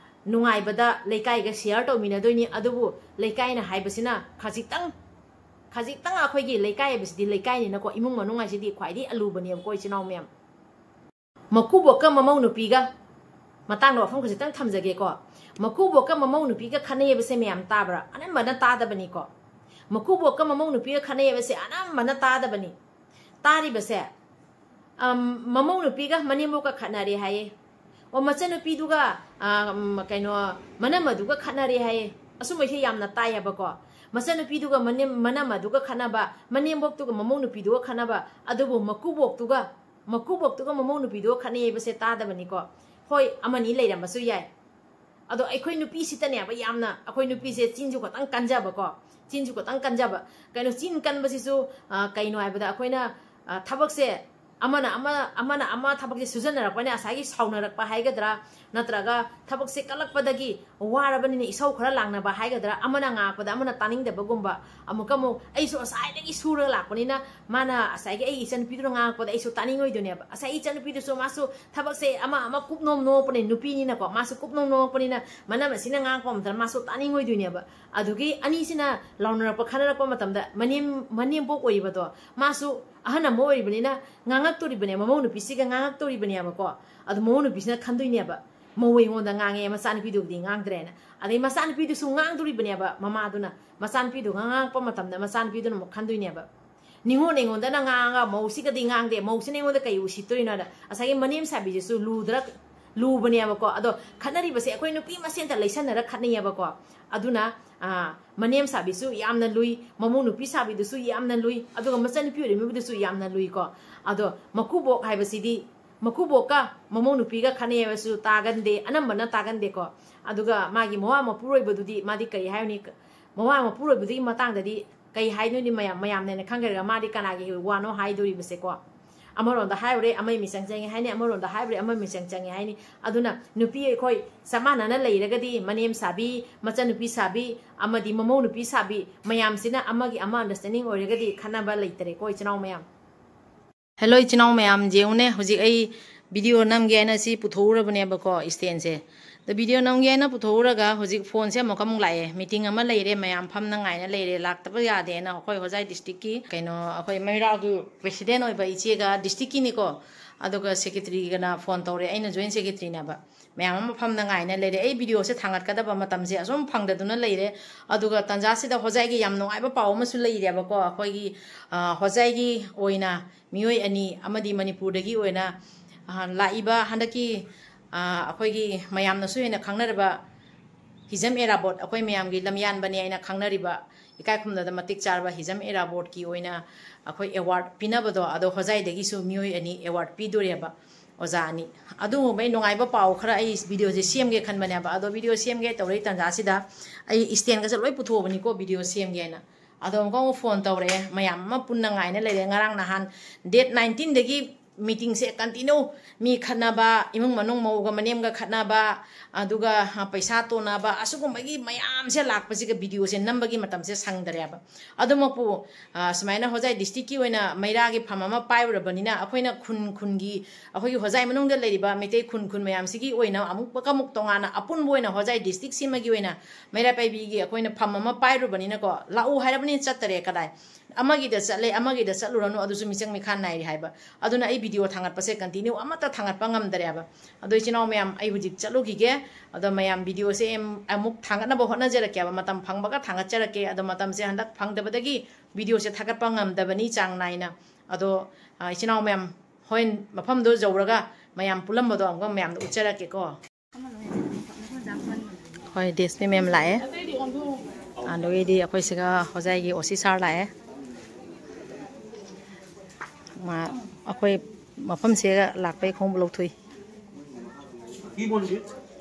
ꯅꯨꯡꯉꯥꯏꯕꯗ ꯂꯩꯀꯥꯏꯒ share ꯇꯧꯃꯤꯟꯅꯗꯣꯏꯅꯤ꯫ ꯑꯗꯨꯕꯨ ꯂꯩꯀꯥꯏꯅ ꯍꯥꯏꯕꯁꯤꯅ ꯈꯖꯤꯛꯇꯪ, ꯈꯖꯤꯛꯇꯪ ꯑꯩꯈꯣꯏꯒꯤ ꯂꯩꯀꯥꯏ ꯍꯥꯏꯕꯁꯤꯗꯤ ꯂꯩꯀꯥꯏꯅꯤꯅꯀꯣ, ꯏꯃꯨꯡ ꯃꯅꯨꯡ ꯍꯥꯏꯁꯤꯗꯤ ꯈ꯭ꯋꯥꯏꯗꯒꯤ ꯑꯂꯨꯕꯅꯦꯕꯀꯣ, ꯏꯆꯤꯟ ꯏꯅꯥꯎ ꯃꯌꯥꯝ꯫ ꯃꯀꯨꯕꯣꯛꯀ ꯃꯃꯧ ꯅꯨꯄꯤꯒ ꯃꯇꯥꯡꯗ ꯋꯥꯐꯝ ꯈꯖꯤꯛꯇꯪ ꯊꯝꯖꯒꯦꯀꯣ꯫ ꯃꯀꯨꯕꯣꯛꯀ ꯃꯃꯧ ꯅꯨꯄꯤꯒ ꯈꯠꯅꯩ ꯍꯥꯏꯕꯁꯦ ꯃꯌꯥꯝ ꯇꯥꯕ꯭ꯔꯥ? ꯑꯅꯝꯕꯅ ꯇꯥꯗꯕꯅꯤꯀꯣ꯫ ꯃꯀꯨꯕꯣꯛꯀ ꯃꯃꯧ ꯅꯨꯄꯤꯒ ꯈꯠꯅꯩ ꯍꯥꯏꯕꯁꯦ ꯑꯅꯝꯕꯅ ꯇꯥꯗꯕꯅꯤ꯫ ꯇꯥꯔꯤꯕꯁꯦ, ꯑꯝ, ꯃꯃꯧ ꯅꯨꯄꯤꯒ ꯃꯅꯦꯝꯕꯣꯛꯀ ꯈꯠꯅꯔꯦ ꯍꯥꯏꯌꯦ꯫ ꯑꯣ, ꯃꯆꯟꯅꯨꯄꯤꯗꯨꯒ, ꯑꯝ, ꯀꯩꯅꯣ, ꯃꯅꯝꯃꯗꯨꯒ ꯈꯠꯅꯔꯦ ꯍꯥꯏꯌꯦ꯫ ꯑꯁꯨꯝꯕꯩꯁꯦ ꯌꯥꯝꯅ ꯇꯥꯏꯌꯦꯕꯀꯣ꯫ ꯃꯆꯟꯅꯨꯄꯤꯗꯨꯒ ꯃꯅꯦꯝ-, ꯃꯅꯝꯃꯗꯨꯒ ꯈꯠꯅꯕ, ꯃꯅꯦꯝꯕꯣꯛꯇꯨꯒ ꯃꯃꯧ ꯅꯨꯄꯤꯗꯨꯒ ꯈꯠꯅꯕ, ꯑꯗꯨꯕꯨ ꯃꯀꯨꯕꯣꯛꯇꯨꯒ, ꯃꯀꯨꯕꯣꯛꯇꯨꯒ ꯃꯃꯧ ꯅꯨꯄꯤꯗꯨꯒ ꯈꯠꯅꯩ ꯍꯥꯏꯕꯁꯦ ꯇꯥꯗꯕꯅꯤꯀꯣ꯫ ꯍꯣꯏ, ꯑꯃꯅꯤ ꯂꯩꯔꯝꯕꯁꯨ ꯌꯥꯏ꯫ ꯑꯗꯣ ꯑꯩꯈꯣꯏ ꯅꯨꯄꯤꯁꯤꯇꯅꯦꯕ ꯌꯥꯝꯅ, ꯑꯩꯈꯣꯏ ꯅꯨꯄꯤꯁꯦ ꯆꯤꯟꯁꯨ ꯈꯇꯪ ꯀꯟꯖꯕꯀꯣ, ꯆꯤꯟꯁꯨ ꯈꯇꯪ ꯀꯟꯖꯕ꯫ ꯀꯩꯅꯣ, ꯆꯤꯟ ꯀꯟꯕꯁꯤꯁꯨ, ꯑ, ꯀꯩꯅꯣ ꯍꯥꯏꯕꯗ ꯑꯩꯈꯣꯏꯅ, ꯑ, ꯊꯕꯛꯁꯦ ꯑꯃꯅ ꯑꯃ ꯑꯃꯅ ꯑꯃ ꯊꯕꯛꯁꯦ ꯁꯨꯖꯟꯅꯔꯛꯄꯅꯦ, ꯉꯁꯥꯏꯒꯤ ꯁꯥꯎꯅꯔꯛꯄ ꯍꯥꯏꯒꯗ꯭ꯔꯥ, ꯅꯠꯇ꯭ꯔꯒ ꯊꯕꯛꯁꯦ ꯀꯜꯂꯛꯄꯗꯒꯤ ꯋꯥꯔꯕꯅꯤꯅ ꯏꯁꯧ ꯈꯔ ꯂꯥꯡꯅꯕ ꯍꯥꯏꯒꯗ꯭ꯔꯥ, ꯑꯃꯅ ꯉꯥꯡꯉꯛꯄꯗ ꯑꯃꯅ ꯇꯥꯅꯤꯡꯗꯕꯒꯨꯝꯕ, ꯑꯃꯨꯛꯀ ꯑꯃꯨꯛ ꯑꯩꯁꯨ ꯉꯁꯥꯏꯗꯒꯤ ꯁꯨꯔꯒ ꯂꯥꯛꯄꯅꯤꯅ ꯃꯥꯅ ꯉꯁꯥꯏꯒꯤ ꯑꯩ ꯏꯆꯟꯅꯨꯄꯤꯗꯨꯅ ꯉꯥꯡꯉꯛꯄꯗ ꯑꯩꯁꯨ ꯇꯥꯅꯤꯡꯉꯣꯏꯗꯣꯏꯅꯦꯕ꯫ ꯉꯁꯥꯏ ꯏꯆꯟꯅꯨꯄꯤꯗꯨꯁꯨ ꯃꯥꯁꯨ ꯊꯕꯛꯁꯦ ꯑꯃ ꯑꯃ ꯀꯨꯞꯅꯣꯝ ꯅꯣꯝꯃꯛꯄꯅꯦ, ꯅꯨꯄꯤꯅꯤꯅꯀꯣ, ꯃꯥꯁꯨ ꯀꯨꯞꯅꯣꯝ ꯅꯣꯝꯃꯛꯄꯅꯤꯅ ꯃꯅꯝ ꯑꯁꯤꯅ ꯉꯥꯡꯉꯛꯄ ꯃꯇꯝꯗ ꯃꯥꯁꯨ ꯇꯥꯅꯤꯡꯉꯣꯏꯗꯣꯏꯅꯦꯕ꯫ ꯑꯗꯨꯒꯤ ꯑꯅꯤꯁꯤꯅ ꯂꯥꯎꯅꯔꯛꯄ ꯈꯠꯅꯔꯛꯄ ꯃꯇꯝꯗ ꯃꯅꯦꯝ ꯃꯅꯦꯝꯕꯣꯛ ꯑꯣꯏꯔꯤꯕꯗꯣ ꯃꯥꯁꯨ ꯑꯍꯟ ꯑꯃ ꯑꯣꯏꯔꯤꯕꯅꯤꯅ ꯉꯥꯡꯉꯛꯇꯣꯔꯤꯕꯅꯦ, ꯃꯃꯧ ꯅꯨꯄꯤꯁꯤꯒ ꯉꯥꯡꯉꯛꯇꯣꯔꯤꯕꯅꯦꯕꯀꯣ꯫ ꯑꯗꯨ ꯃꯃꯧ ꯅꯨꯄꯤꯁꯤꯅ ꯈꯟꯗꯣꯏꯅꯦꯕ, ꯃꯧ ꯑꯩꯉꯣꯟꯗ ꯉꯥꯡꯉꯦ, ꯃꯆꯥꯅꯨꯄꯤꯗꯨꯕꯨꯗꯤ ꯉꯥꯡꯗ꯭ꯔꯦꯅ꯫ ꯑꯗꯩ ꯃꯆꯥꯅꯨꯄꯤꯗꯨꯁꯨ ꯉꯥꯡꯗꯣꯔꯤꯕꯅꯦꯕ ꯃꯃꯥꯗꯨꯅ, ꯃꯆꯥꯅꯨꯄꯤꯗꯨꯒ ꯉꯥꯡꯉꯛꯄ ꯃꯇꯝꯗ ꯃꯆꯥꯅꯨꯄꯤꯗꯨꯅ ꯑꯃꯨꯛ ꯈꯟꯗꯣꯏꯅꯦꯕ, ꯅꯤꯉꯣꯜ ꯑꯩꯉꯣꯟꯗꯅ ꯉꯥꯡꯉꯒ ꯃꯧꯁꯤꯒꯗꯤ ꯉꯥꯡꯗꯦ, ꯃꯧꯁꯤꯅ ꯑꯩꯉꯣꯟꯗ ꯀꯩ ꯎꯁꯤꯠꯇꯣꯏꯅꯣ ꯍꯥꯏꯗ꯫ ꯉꯁꯥꯏꯒꯤ ꯃꯅꯦꯝ ꯁꯥꯕꯤꯁꯤꯁꯨ ꯂꯨꯗ꯭ꯔ ꯂꯨꯕꯅꯦꯕꯀꯣ꯫ ꯑꯗꯣ ꯈꯠꯅꯔꯤꯕꯁꯦ ꯑꯩꯈꯣꯏ ꯅꯨꯄꯤ ꯃꯁꯦꯟꯇ ꯂꯩꯁꯟꯅꯔ ꯈꯠꯅꯩꯌꯦꯕꯀꯣ꯫ ꯑꯗꯨꯅ ꯑꯥ, ꯃꯅꯦꯝ ꯁꯥꯕꯤꯁꯨ ꯌꯥꯝꯅ ꯂꯨꯏ, ꯃꯃꯧ ꯅꯨꯄꯤ ꯁꯥꯕꯤꯗꯨꯁꯨ ꯌꯥꯝꯅ ꯂꯨꯏ, ꯑꯗꯨꯒ ꯃꯆꯟꯅꯨꯄꯤ ꯑꯣꯏꯔꯤꯕꯗꯨꯁꯨ ꯌꯥꯝꯅ ꯂꯨꯏꯀꯣ꯫ ꯑꯗꯣ ꯃꯀꯨꯕꯣꯛ ꯍꯥꯏꯕꯁꯤꯗꯤ ꯃꯀꯨꯕꯣꯛꯀ ꯃꯃꯧ ꯅꯨꯄꯤꯒ ꯈꯠꯅꯩ ꯍꯥꯏꯕꯁꯨ ꯇꯥꯒꯟꯗꯦ, ꯑꯅꯝꯕꯅ ꯇꯥꯒꯟꯗꯦꯀꯣ꯫ ꯑꯗꯨꯒ ꯃꯥꯒꯤ ꯃꯋꯥ ꯃꯄꯨꯔꯣꯏꯕꯗꯨꯗꯤ ꯃꯥꯗꯤ ꯀꯔꯤ ꯍꯥꯏꯔꯨꯅꯤ, ꯃꯋꯥ ꯃꯄꯨꯔꯣꯏꯕꯗꯨꯒꯤ ꯃꯇꯥꯡꯗꯗꯤ ꯀꯩ ꯍꯥꯏꯗꯣꯏꯅꯤ, ꯃꯌꯥꯝ ꯃꯌꯥꯝꯅ ꯍꯦꯟꯅ ꯈꯪꯈ꯭ꯔꯒ ꯃꯥꯗꯤ ꯀꯅꯥꯒꯤ ꯋꯥꯅꯣ ꯍꯥꯏꯗꯣꯔꯤꯕꯁꯦꯀꯣ꯫ ꯑꯃꯔꯣꯝꯗ ꯍꯥꯏꯔꯨꯔꯦ ꯑꯃꯒꯤ ꯃꯤꯆꯪ ꯆꯪꯉꯤ ꯍꯥꯏꯅꯤ, ꯑꯃꯔꯣꯝꯗ ꯍꯥꯏꯔꯨꯔꯦ ꯑꯃꯒꯤ ꯃꯤꯆꯪ ꯆꯪꯉꯤ ꯍꯥꯏꯅꯤ꯫ ꯑꯗꯨꯅ ꯅꯨꯄꯤ ꯑꯩꯈꯣꯏ ꯆꯞ ꯃꯥꯟꯅꯅ ꯂꯩꯔꯒꯗꯤ ꯃꯅꯦꯝ ꯁꯥꯕꯤ, ꯃꯆꯟꯅꯨꯄꯤ ꯁꯥꯕꯤ, ꯑꯃꯗꯤ ꯃꯃꯧ ꯅꯨꯄꯤ ꯁꯥꯕꯤ ꯃꯌꯥꯝꯁꯤꯅ ꯑꯃꯒꯤ ꯑꯃ understanding ꯑꯣꯏꯔꯒꯗꯤ ꯈꯠꯅꯕ ꯂꯩꯇꯔꯦꯀꯣ ꯏꯆꯤꯟ ꯏꯅꯥꯎ ꯃꯌꯥꯝ꯫ Hello ꯏꯆꯤꯟ ꯏꯅꯥꯎ ꯃꯌꯥꯝ, ꯌꯦꯡꯉꯨꯅꯦ, ꯍꯧꯖꯤꯛ ꯑꯩ video ꯅꯝꯒꯦ ꯍꯥꯏꯅ ꯁꯤ ꯄꯨꯊꯣꯛꯎꯔꯕꯅꯦꯕꯀꯣ, stand ꯁꯦ꯫ ꯑꯗ video ꯅꯝꯒꯦ ꯍꯥꯏꯅ ꯄꯨꯊꯣꯛꯎꯔꯒ ꯍꯧꯖꯤꯛ phone ꯁꯦ ꯑꯃꯨꯛꯀ ꯑꯃꯨꯛ ꯂꯥꯛꯑꯦ꯫ Meeting ꯑꯃ ꯂꯩꯔꯦ, ꯃꯌꯥꯝ ꯐꯝꯅ ꯉꯥꯏꯅ ꯂꯩꯔꯦ, ꯂꯥꯛꯇꯕ ꯌꯥꯗꯦꯅ ꯑꯩꯈꯣꯏ ꯍꯣꯖꯥꯏ district ꯀꯤ ꯀꯩꯅꯣ, ꯑꯩꯈꯣꯏ ꯃꯩꯔꯥꯒꯤ president ꯑꯣꯏꯕ ꯏꯆꯦꯒ district ꯀꯤꯅꯤꯀꯣ, ꯑꯗꯨꯒ secretary ꯒꯅ phone ꯇꯧꯔꯦ, ꯑꯩꯅ joint secretary ꯅꯦꯕ꯫ ꯃꯌꯥꯝ ꯑꯃ ꯐꯝꯅ ꯉꯥꯏꯅ ꯂꯩꯔꯦ꯫ ꯑꯩ video ꯁꯦ ꯊꯥꯡꯒꯠꯀꯗꯕ ꯃꯇꯝꯁꯦ ꯑꯁꯨꯝ ꯐꯪꯗꯗꯨꯅ ꯂꯩꯔꯦ꯫ ꯑꯗꯨꯒ ꯇꯥꯟꯖꯥꯁꯤꯗ ꯍꯣꯖꯥꯏꯒꯤ ꯌꯥꯝ ꯅꯨꯡꯉꯥꯏꯕ ꯄꯥꯎ ꯑꯃꯁꯨ ꯂꯩꯔꯦꯕꯀꯣ꯫ ꯑꯩꯈꯣꯏꯒꯤ, ꯑ, ꯍꯣꯖꯥꯏꯒꯤ ꯑꯣꯏꯅ ꯃꯤꯑꯣꯏ ꯑꯅꯤ ꯑꯃꯗꯤ ꯃꯅꯤꯄꯨꯔꯗꯒꯤ ꯑꯣꯏꯅ, ꯑ, ꯂꯥꯛꯏꯕ ꯍꯟꯗꯛꯀꯤ, ꯑ, ꯑꯩꯈꯣꯏꯒꯤ ꯃꯌꯥꯝꯅꯁꯨ ꯍꯦꯟꯅ ꯈꯪꯅꯔꯕ ꯍꯤꯖꯝ ꯏꯔꯥꯕꯣꯠ, ꯑꯩꯈꯣꯏ ꯃꯌꯥꯝꯒꯤ ꯂꯝꯌꯥꯟꯕꯅꯤ ꯍꯥꯏꯅ ꯈꯪꯅꯔꯤꯕ, ꯏꯀꯥꯏ ꯈꯨꯝꯅꯗ ꯃꯇꯤꯛ ꯆꯥꯔꯕ ꯍꯤꯖꯝ ꯏꯔꯥꯕꯣꯠꯀꯤ ꯑꯣꯏꯅ ꯑꯩꯈꯣꯏ award ꯄꯤꯅꯕꯗꯣ, ꯑꯗꯣ ꯍꯣꯖꯥꯏꯗꯒꯤꯁꯨ ꯃꯤꯑꯣꯏ ꯑꯅꯤ award ꯄꯤꯗꯣꯔꯦꯕ, ꯑꯣꯖꯥ ꯑꯅꯤ꯫ ꯑꯗꯨꯒꯨꯝꯕꯩ ꯅꯨꯡꯉꯥꯏꯕ ꯄꯥꯎ ꯈꯔ ꯑꯩ video ꯁꯦ ꯁꯦꯝꯒꯦ ꯈꯟꯕꯅꯦꯕ꯫ ꯑꯗꯣ video ꯁꯦꯝꯒꯦ ꯇꯧꯔꯛꯏ ꯇꯥꯟꯖꯥꯁꯤꯗ ꯑꯩ stand ꯒꯁꯦ ꯂꯣꯏ ꯄꯨꯊꯣꯛꯑꯕꯅꯤꯀꯣ video ꯁꯦꯝꯒꯦꯅ꯫ ꯑꯗꯣ ꯑꯃꯨꯛꯀ ꯑꯃꯨꯛ ꯐꯣꯟ ꯇꯧꯔꯛꯑꯦ꯫ ꯃꯌꯥꯝ ꯑꯃ ꯄꯨꯟꯅ ꯉꯥꯏꯅ ꯂꯩꯔꯦ꯫ ꯉꯔꯥꯡ ꯅꯍꯥꯟ ꯗꯦꯠ ꯅꯥꯏꯟꯇꯤꯟꯗꯒꯤ ꯃꯤꯇꯤꯡꯁꯦ ꯀꯟꯇꯤꯅ꯭ꯌꯨ, ꯃꯤ ꯈꯠꯅꯕ, ꯏꯃꯨꯡ ꯃꯅꯨꯡ ꯃꯧꯒ ꯃꯅꯦꯝꯒ ꯈꯠꯅꯕ, ꯑꯗꯨꯒ, ꯑ, ꯄꯩꯁꯥ ꯇꯣꯟꯅꯕ, ꯑꯁꯤꯒꯨꯝꯕꯒꯤ ꯃꯌꯥꯝꯁꯦ ꯂꯥꯛꯄꯁꯤꯒ ꯚꯤꯗꯤꯑꯣꯁꯦ ꯅꯝꯕꯒꯤ ꯃꯇꯝꯁꯦ ꯁꯪꯗꯔꯦꯕ꯫ ꯑꯗꯨꯃꯛꯄꯨ, ꯑ, ꯁꯨꯃꯥꯏꯅ ꯍꯣꯖꯥꯏ ꯗꯤꯁꯇ꯭ꯔꯤꯛꯀꯤ ꯑꯣꯏꯅ ꯃꯩꯔꯥꯒꯤ ꯐꯝ ꯑꯃ ꯄꯥꯏꯔꯨꯔꯕꯅꯤꯅ, ꯑꯩꯈꯣꯏꯅ ꯈꯨꯟ ꯈꯨꯟꯒꯤ, ꯑꯩꯈꯣꯏꯒꯤ ꯍꯣꯖꯥꯏ ꯃꯅꯨꯡꯗ ꯂꯩꯔꯤꯕ ꯃꯩꯇꯩ ꯈꯨꯟ ꯈꯨꯟ ꯃꯌꯥꯝꯁꯤꯒꯤ ꯑꯣꯏꯅ ꯑꯃꯨꯛꯀ ꯑꯃꯨꯛ ꯇꯣꯉꯥꯟꯅ ꯑꯄꯨꯟꯕ ꯑꯣꯏꯅ ꯍꯣꯖꯥꯏ ꯗꯤꯁꯇ꯭ꯔꯤꯛꯁꯤꯃꯒꯤ ꯑꯣꯏꯅ ꯃꯩꯔꯥ ꯄꯥꯏꯕꯤꯒꯤ ꯑꯩꯈꯣꯏꯅ ꯐꯝ ꯑꯃ ꯄꯥꯏꯔꯨꯕꯅꯤꯅꯀꯣ, ꯂꯥꯛꯎ ꯍꯥꯏꯔꯕꯅꯤꯅ ꯆꯠꯇꯔꯦ꯫ ꯀꯗꯥꯏ ꯑꯃꯒꯤꯗ ꯆꯠꯂꯦ, ꯑꯃꯒꯤꯗ ꯆꯠꯂꯨꯔꯅꯨ, ꯑꯗꯨꯁꯨ ꯃꯤꯆꯪ ꯃꯤꯈꯥ ꯅꯥꯏꯔꯤ ꯍꯥꯏꯕ꯫ ꯑꯗꯨꯅ ꯑꯩ ꯚꯤꯗꯤꯑꯣ ꯊꯥꯡꯒꯠꯄꯁꯦ ꯀꯟꯇꯤꯅ꯭ꯌꯨ ꯑꯃꯠꯇ ꯊꯥꯡꯒꯠꯄ ꯉꯝꯗꯔꯦꯕ꯫ ꯑꯗꯣ ꯏꯆꯤꯟ ꯏꯅꯥꯎ ꯃꯌꯥꯝ, ꯑꯩ ꯍꯧꯖꯤꯛ ꯆꯠꯂꯨꯈꯤꯒꯦ꯫ ꯑꯗꯣ ꯃꯌꯥꯝ, ꯚꯤꯗꯤꯑꯣꯁꯦ ꯑꯃꯨꯛ ꯊꯥꯡꯒꯠꯅꯕ ꯍꯣꯠꯅꯖꯔꯛꯀꯦꯕ, ꯃꯇꯝ ꯐꯪꯕꯒ ꯊꯥꯡꯒꯠꯆꯔꯛꯀꯦ꯫ ꯑꯗꯣ ꯃꯇꯝꯁꯦ ꯍꯟꯗꯛ ꯐꯪꯗꯕꯗꯒꯤ ꯚꯤꯗꯤꯑꯣꯁꯦ ꯊꯥꯒꯠꯄ ꯉꯝꯗꯕꯅꯤ ꯆꯥꯡ ꯅꯥꯏꯅ꯫ ꯑꯗꯣ, ꯑ, ꯏꯆꯤꯟ ꯏꯅꯥꯎ ꯃꯌꯥꯝ, ꯍꯣꯔꯦꯟ ꯃꯐꯝꯗꯣ ꯌꯧꯔꯒ ꯃꯌꯥꯝ ꯄꯨꯜꯂꯝꯕꯗꯣ ꯑꯃꯨꯛꯀ ꯃꯌꯥꯝꯗ ꯎꯠꯆꯔꯛꯀꯦꯀꯣ꯫ ꯍꯣꯏ, ꯗꯤ ꯑꯦꯁ ꯄꯤ ꯃꯦꯝ ꯂꯥꯛꯑꯦ꯫ ꯑꯗꯨꯒꯤꯗꯤ ꯑꯩꯈꯣꯏ ꯁꯤꯒ ꯍꯣꯖꯥꯏꯒꯤ ꯑꯣ ꯁꯤ ꯁꯥꯔ ꯂꯥꯛꯑꯦ꯫ ꯃꯥ ꯑꯩꯈꯣꯏ ꯃꯐꯝꯁꯤꯒ ꯂꯥꯛꯄꯩ ꯈꯣꯡꯎꯞ ꯂꯧꯊꯣꯛꯏ꯫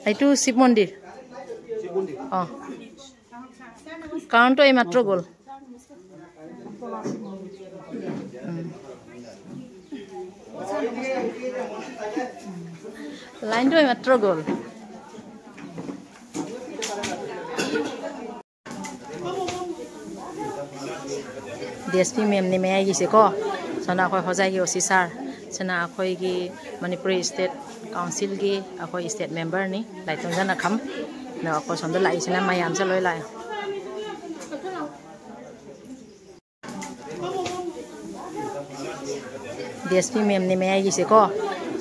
এইটো শিৱ মন্দিৰ। অ। কাউণ্টো এই মাত্ৰ গ'ল। উম। লাইনটো এই মাত্ৰ গ'ল। D S P ꯃꯦꯝꯅꯤ ꯃꯌꯥꯏꯒꯤꯁꯦꯀꯣ꯫ ꯁꯣꯝꯅ ꯑꯩꯈꯣꯏ ꯍꯣꯖꯥꯏꯒꯤ ꯑꯣ ꯁꯤ ꯁꯥꯔ꯫ ꯁꯤꯅ ꯑꯩꯈꯣꯏꯒꯤ ꯃꯅꯤꯄꯨꯔꯤ ꯏꯁꯇꯦꯠ ꯀꯥꯎꯟꯁꯤꯜꯒꯤ ꯑꯩꯈꯣꯏ ꯏꯁꯇꯦꯠ ꯃꯦꯝꯕꯔꯅꯤ, ꯂꯥꯏꯇꯣꯟꯖ ꯅꯈꯝ꯫ ꯑꯗꯣ ꯑꯩꯈꯣꯏ ꯁꯣꯝꯗ ꯂꯥꯛꯏꯁꯤꯅ ꯃꯌꯥꯝꯁꯦ ꯂꯣꯏ ꯂꯥꯛꯑꯦ꯫ D S P ꯃꯦꯝꯅꯤ ꯃꯌꯥꯏꯒꯤꯁꯦꯀꯣ꯫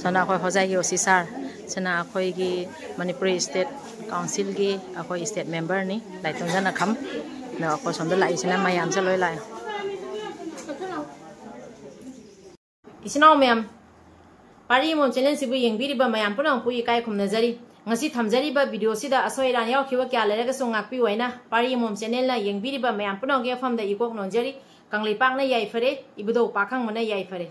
ꯁꯣꯝꯅ ꯑꯩꯈꯣꯏ ꯍꯣꯖꯥꯏꯒꯤ ꯑꯣ ꯁꯤ ꯁꯥꯔ꯫ ꯁꯤꯅ ꯑꯩꯈꯣꯏꯒꯤ ꯃꯅꯤꯄꯨꯔꯤ ꯏꯁꯇꯦꯠ ꯀꯥꯎꯟꯁꯤꯜꯒꯤ ꯑꯩꯈꯣꯏ ꯏꯁꯇꯦꯠ ꯃꯦꯝꯕꯔꯅꯤ, ꯂꯥꯏꯇꯣꯟꯖ ꯅꯈꯝ꯫ ꯑꯗꯣ ꯑꯩꯈꯣꯏ ꯁꯣꯝꯗ ꯂꯥꯛꯏꯁꯤꯅ ꯃꯌꯥꯝꯁꯦ ꯂꯣꯏ ꯂꯥꯛꯑꯦ꯫ ꯏꯆꯤꯟ ꯏꯅꯥꯎ ꯃꯌꯥꯝ, ꯄꯥꯔꯤ ꯑꯃꯣꯝ ꯆꯦꯅꯦꯜꯁꯤꯕꯨ ꯌꯦꯡꯕꯤꯔꯤꯕ ꯃꯌꯥꯝ ꯄꯨꯝꯅꯃꯛꯄꯨ ꯏꯀꯥꯏ ꯈꯨꯝꯅꯖꯔꯤ꯫ ꯉꯁꯤ ꯊꯝꯖꯔꯤꯕ ꯚꯤꯗꯤꯑꯣꯁꯤꯗ ꯑꯁꯣꯏ ꯑꯔꯥꯟ ꯌꯥꯎꯈꯤꯕ ꯀꯌꯥ ꯂꯩꯔꯒꯁꯨ ꯉꯥꯛꯄꯤꯌꯨ ꯍꯥꯏꯅ ꯄꯥꯔꯤ ꯑꯃꯣꯝ ꯆꯦꯅꯦꯜꯅ ꯌꯦꯡꯕꯤꯔꯤꯕ ꯃꯌꯥꯝ ꯄꯨꯝꯅꯃꯛꯀꯤ ꯃꯐꯝꯗ ꯏꯀꯣꯛ ꯅꯣꯟꯖꯔꯤ꯫ ꯀꯪꯂꯩꯄꯥꯛꯅ ꯌꯥꯏꯐꯔꯦ, ꯏꯕꯨꯙꯧ ꯄꯥꯈꯪꯕꯅ ꯌꯥꯏꯐꯔꯦ꯫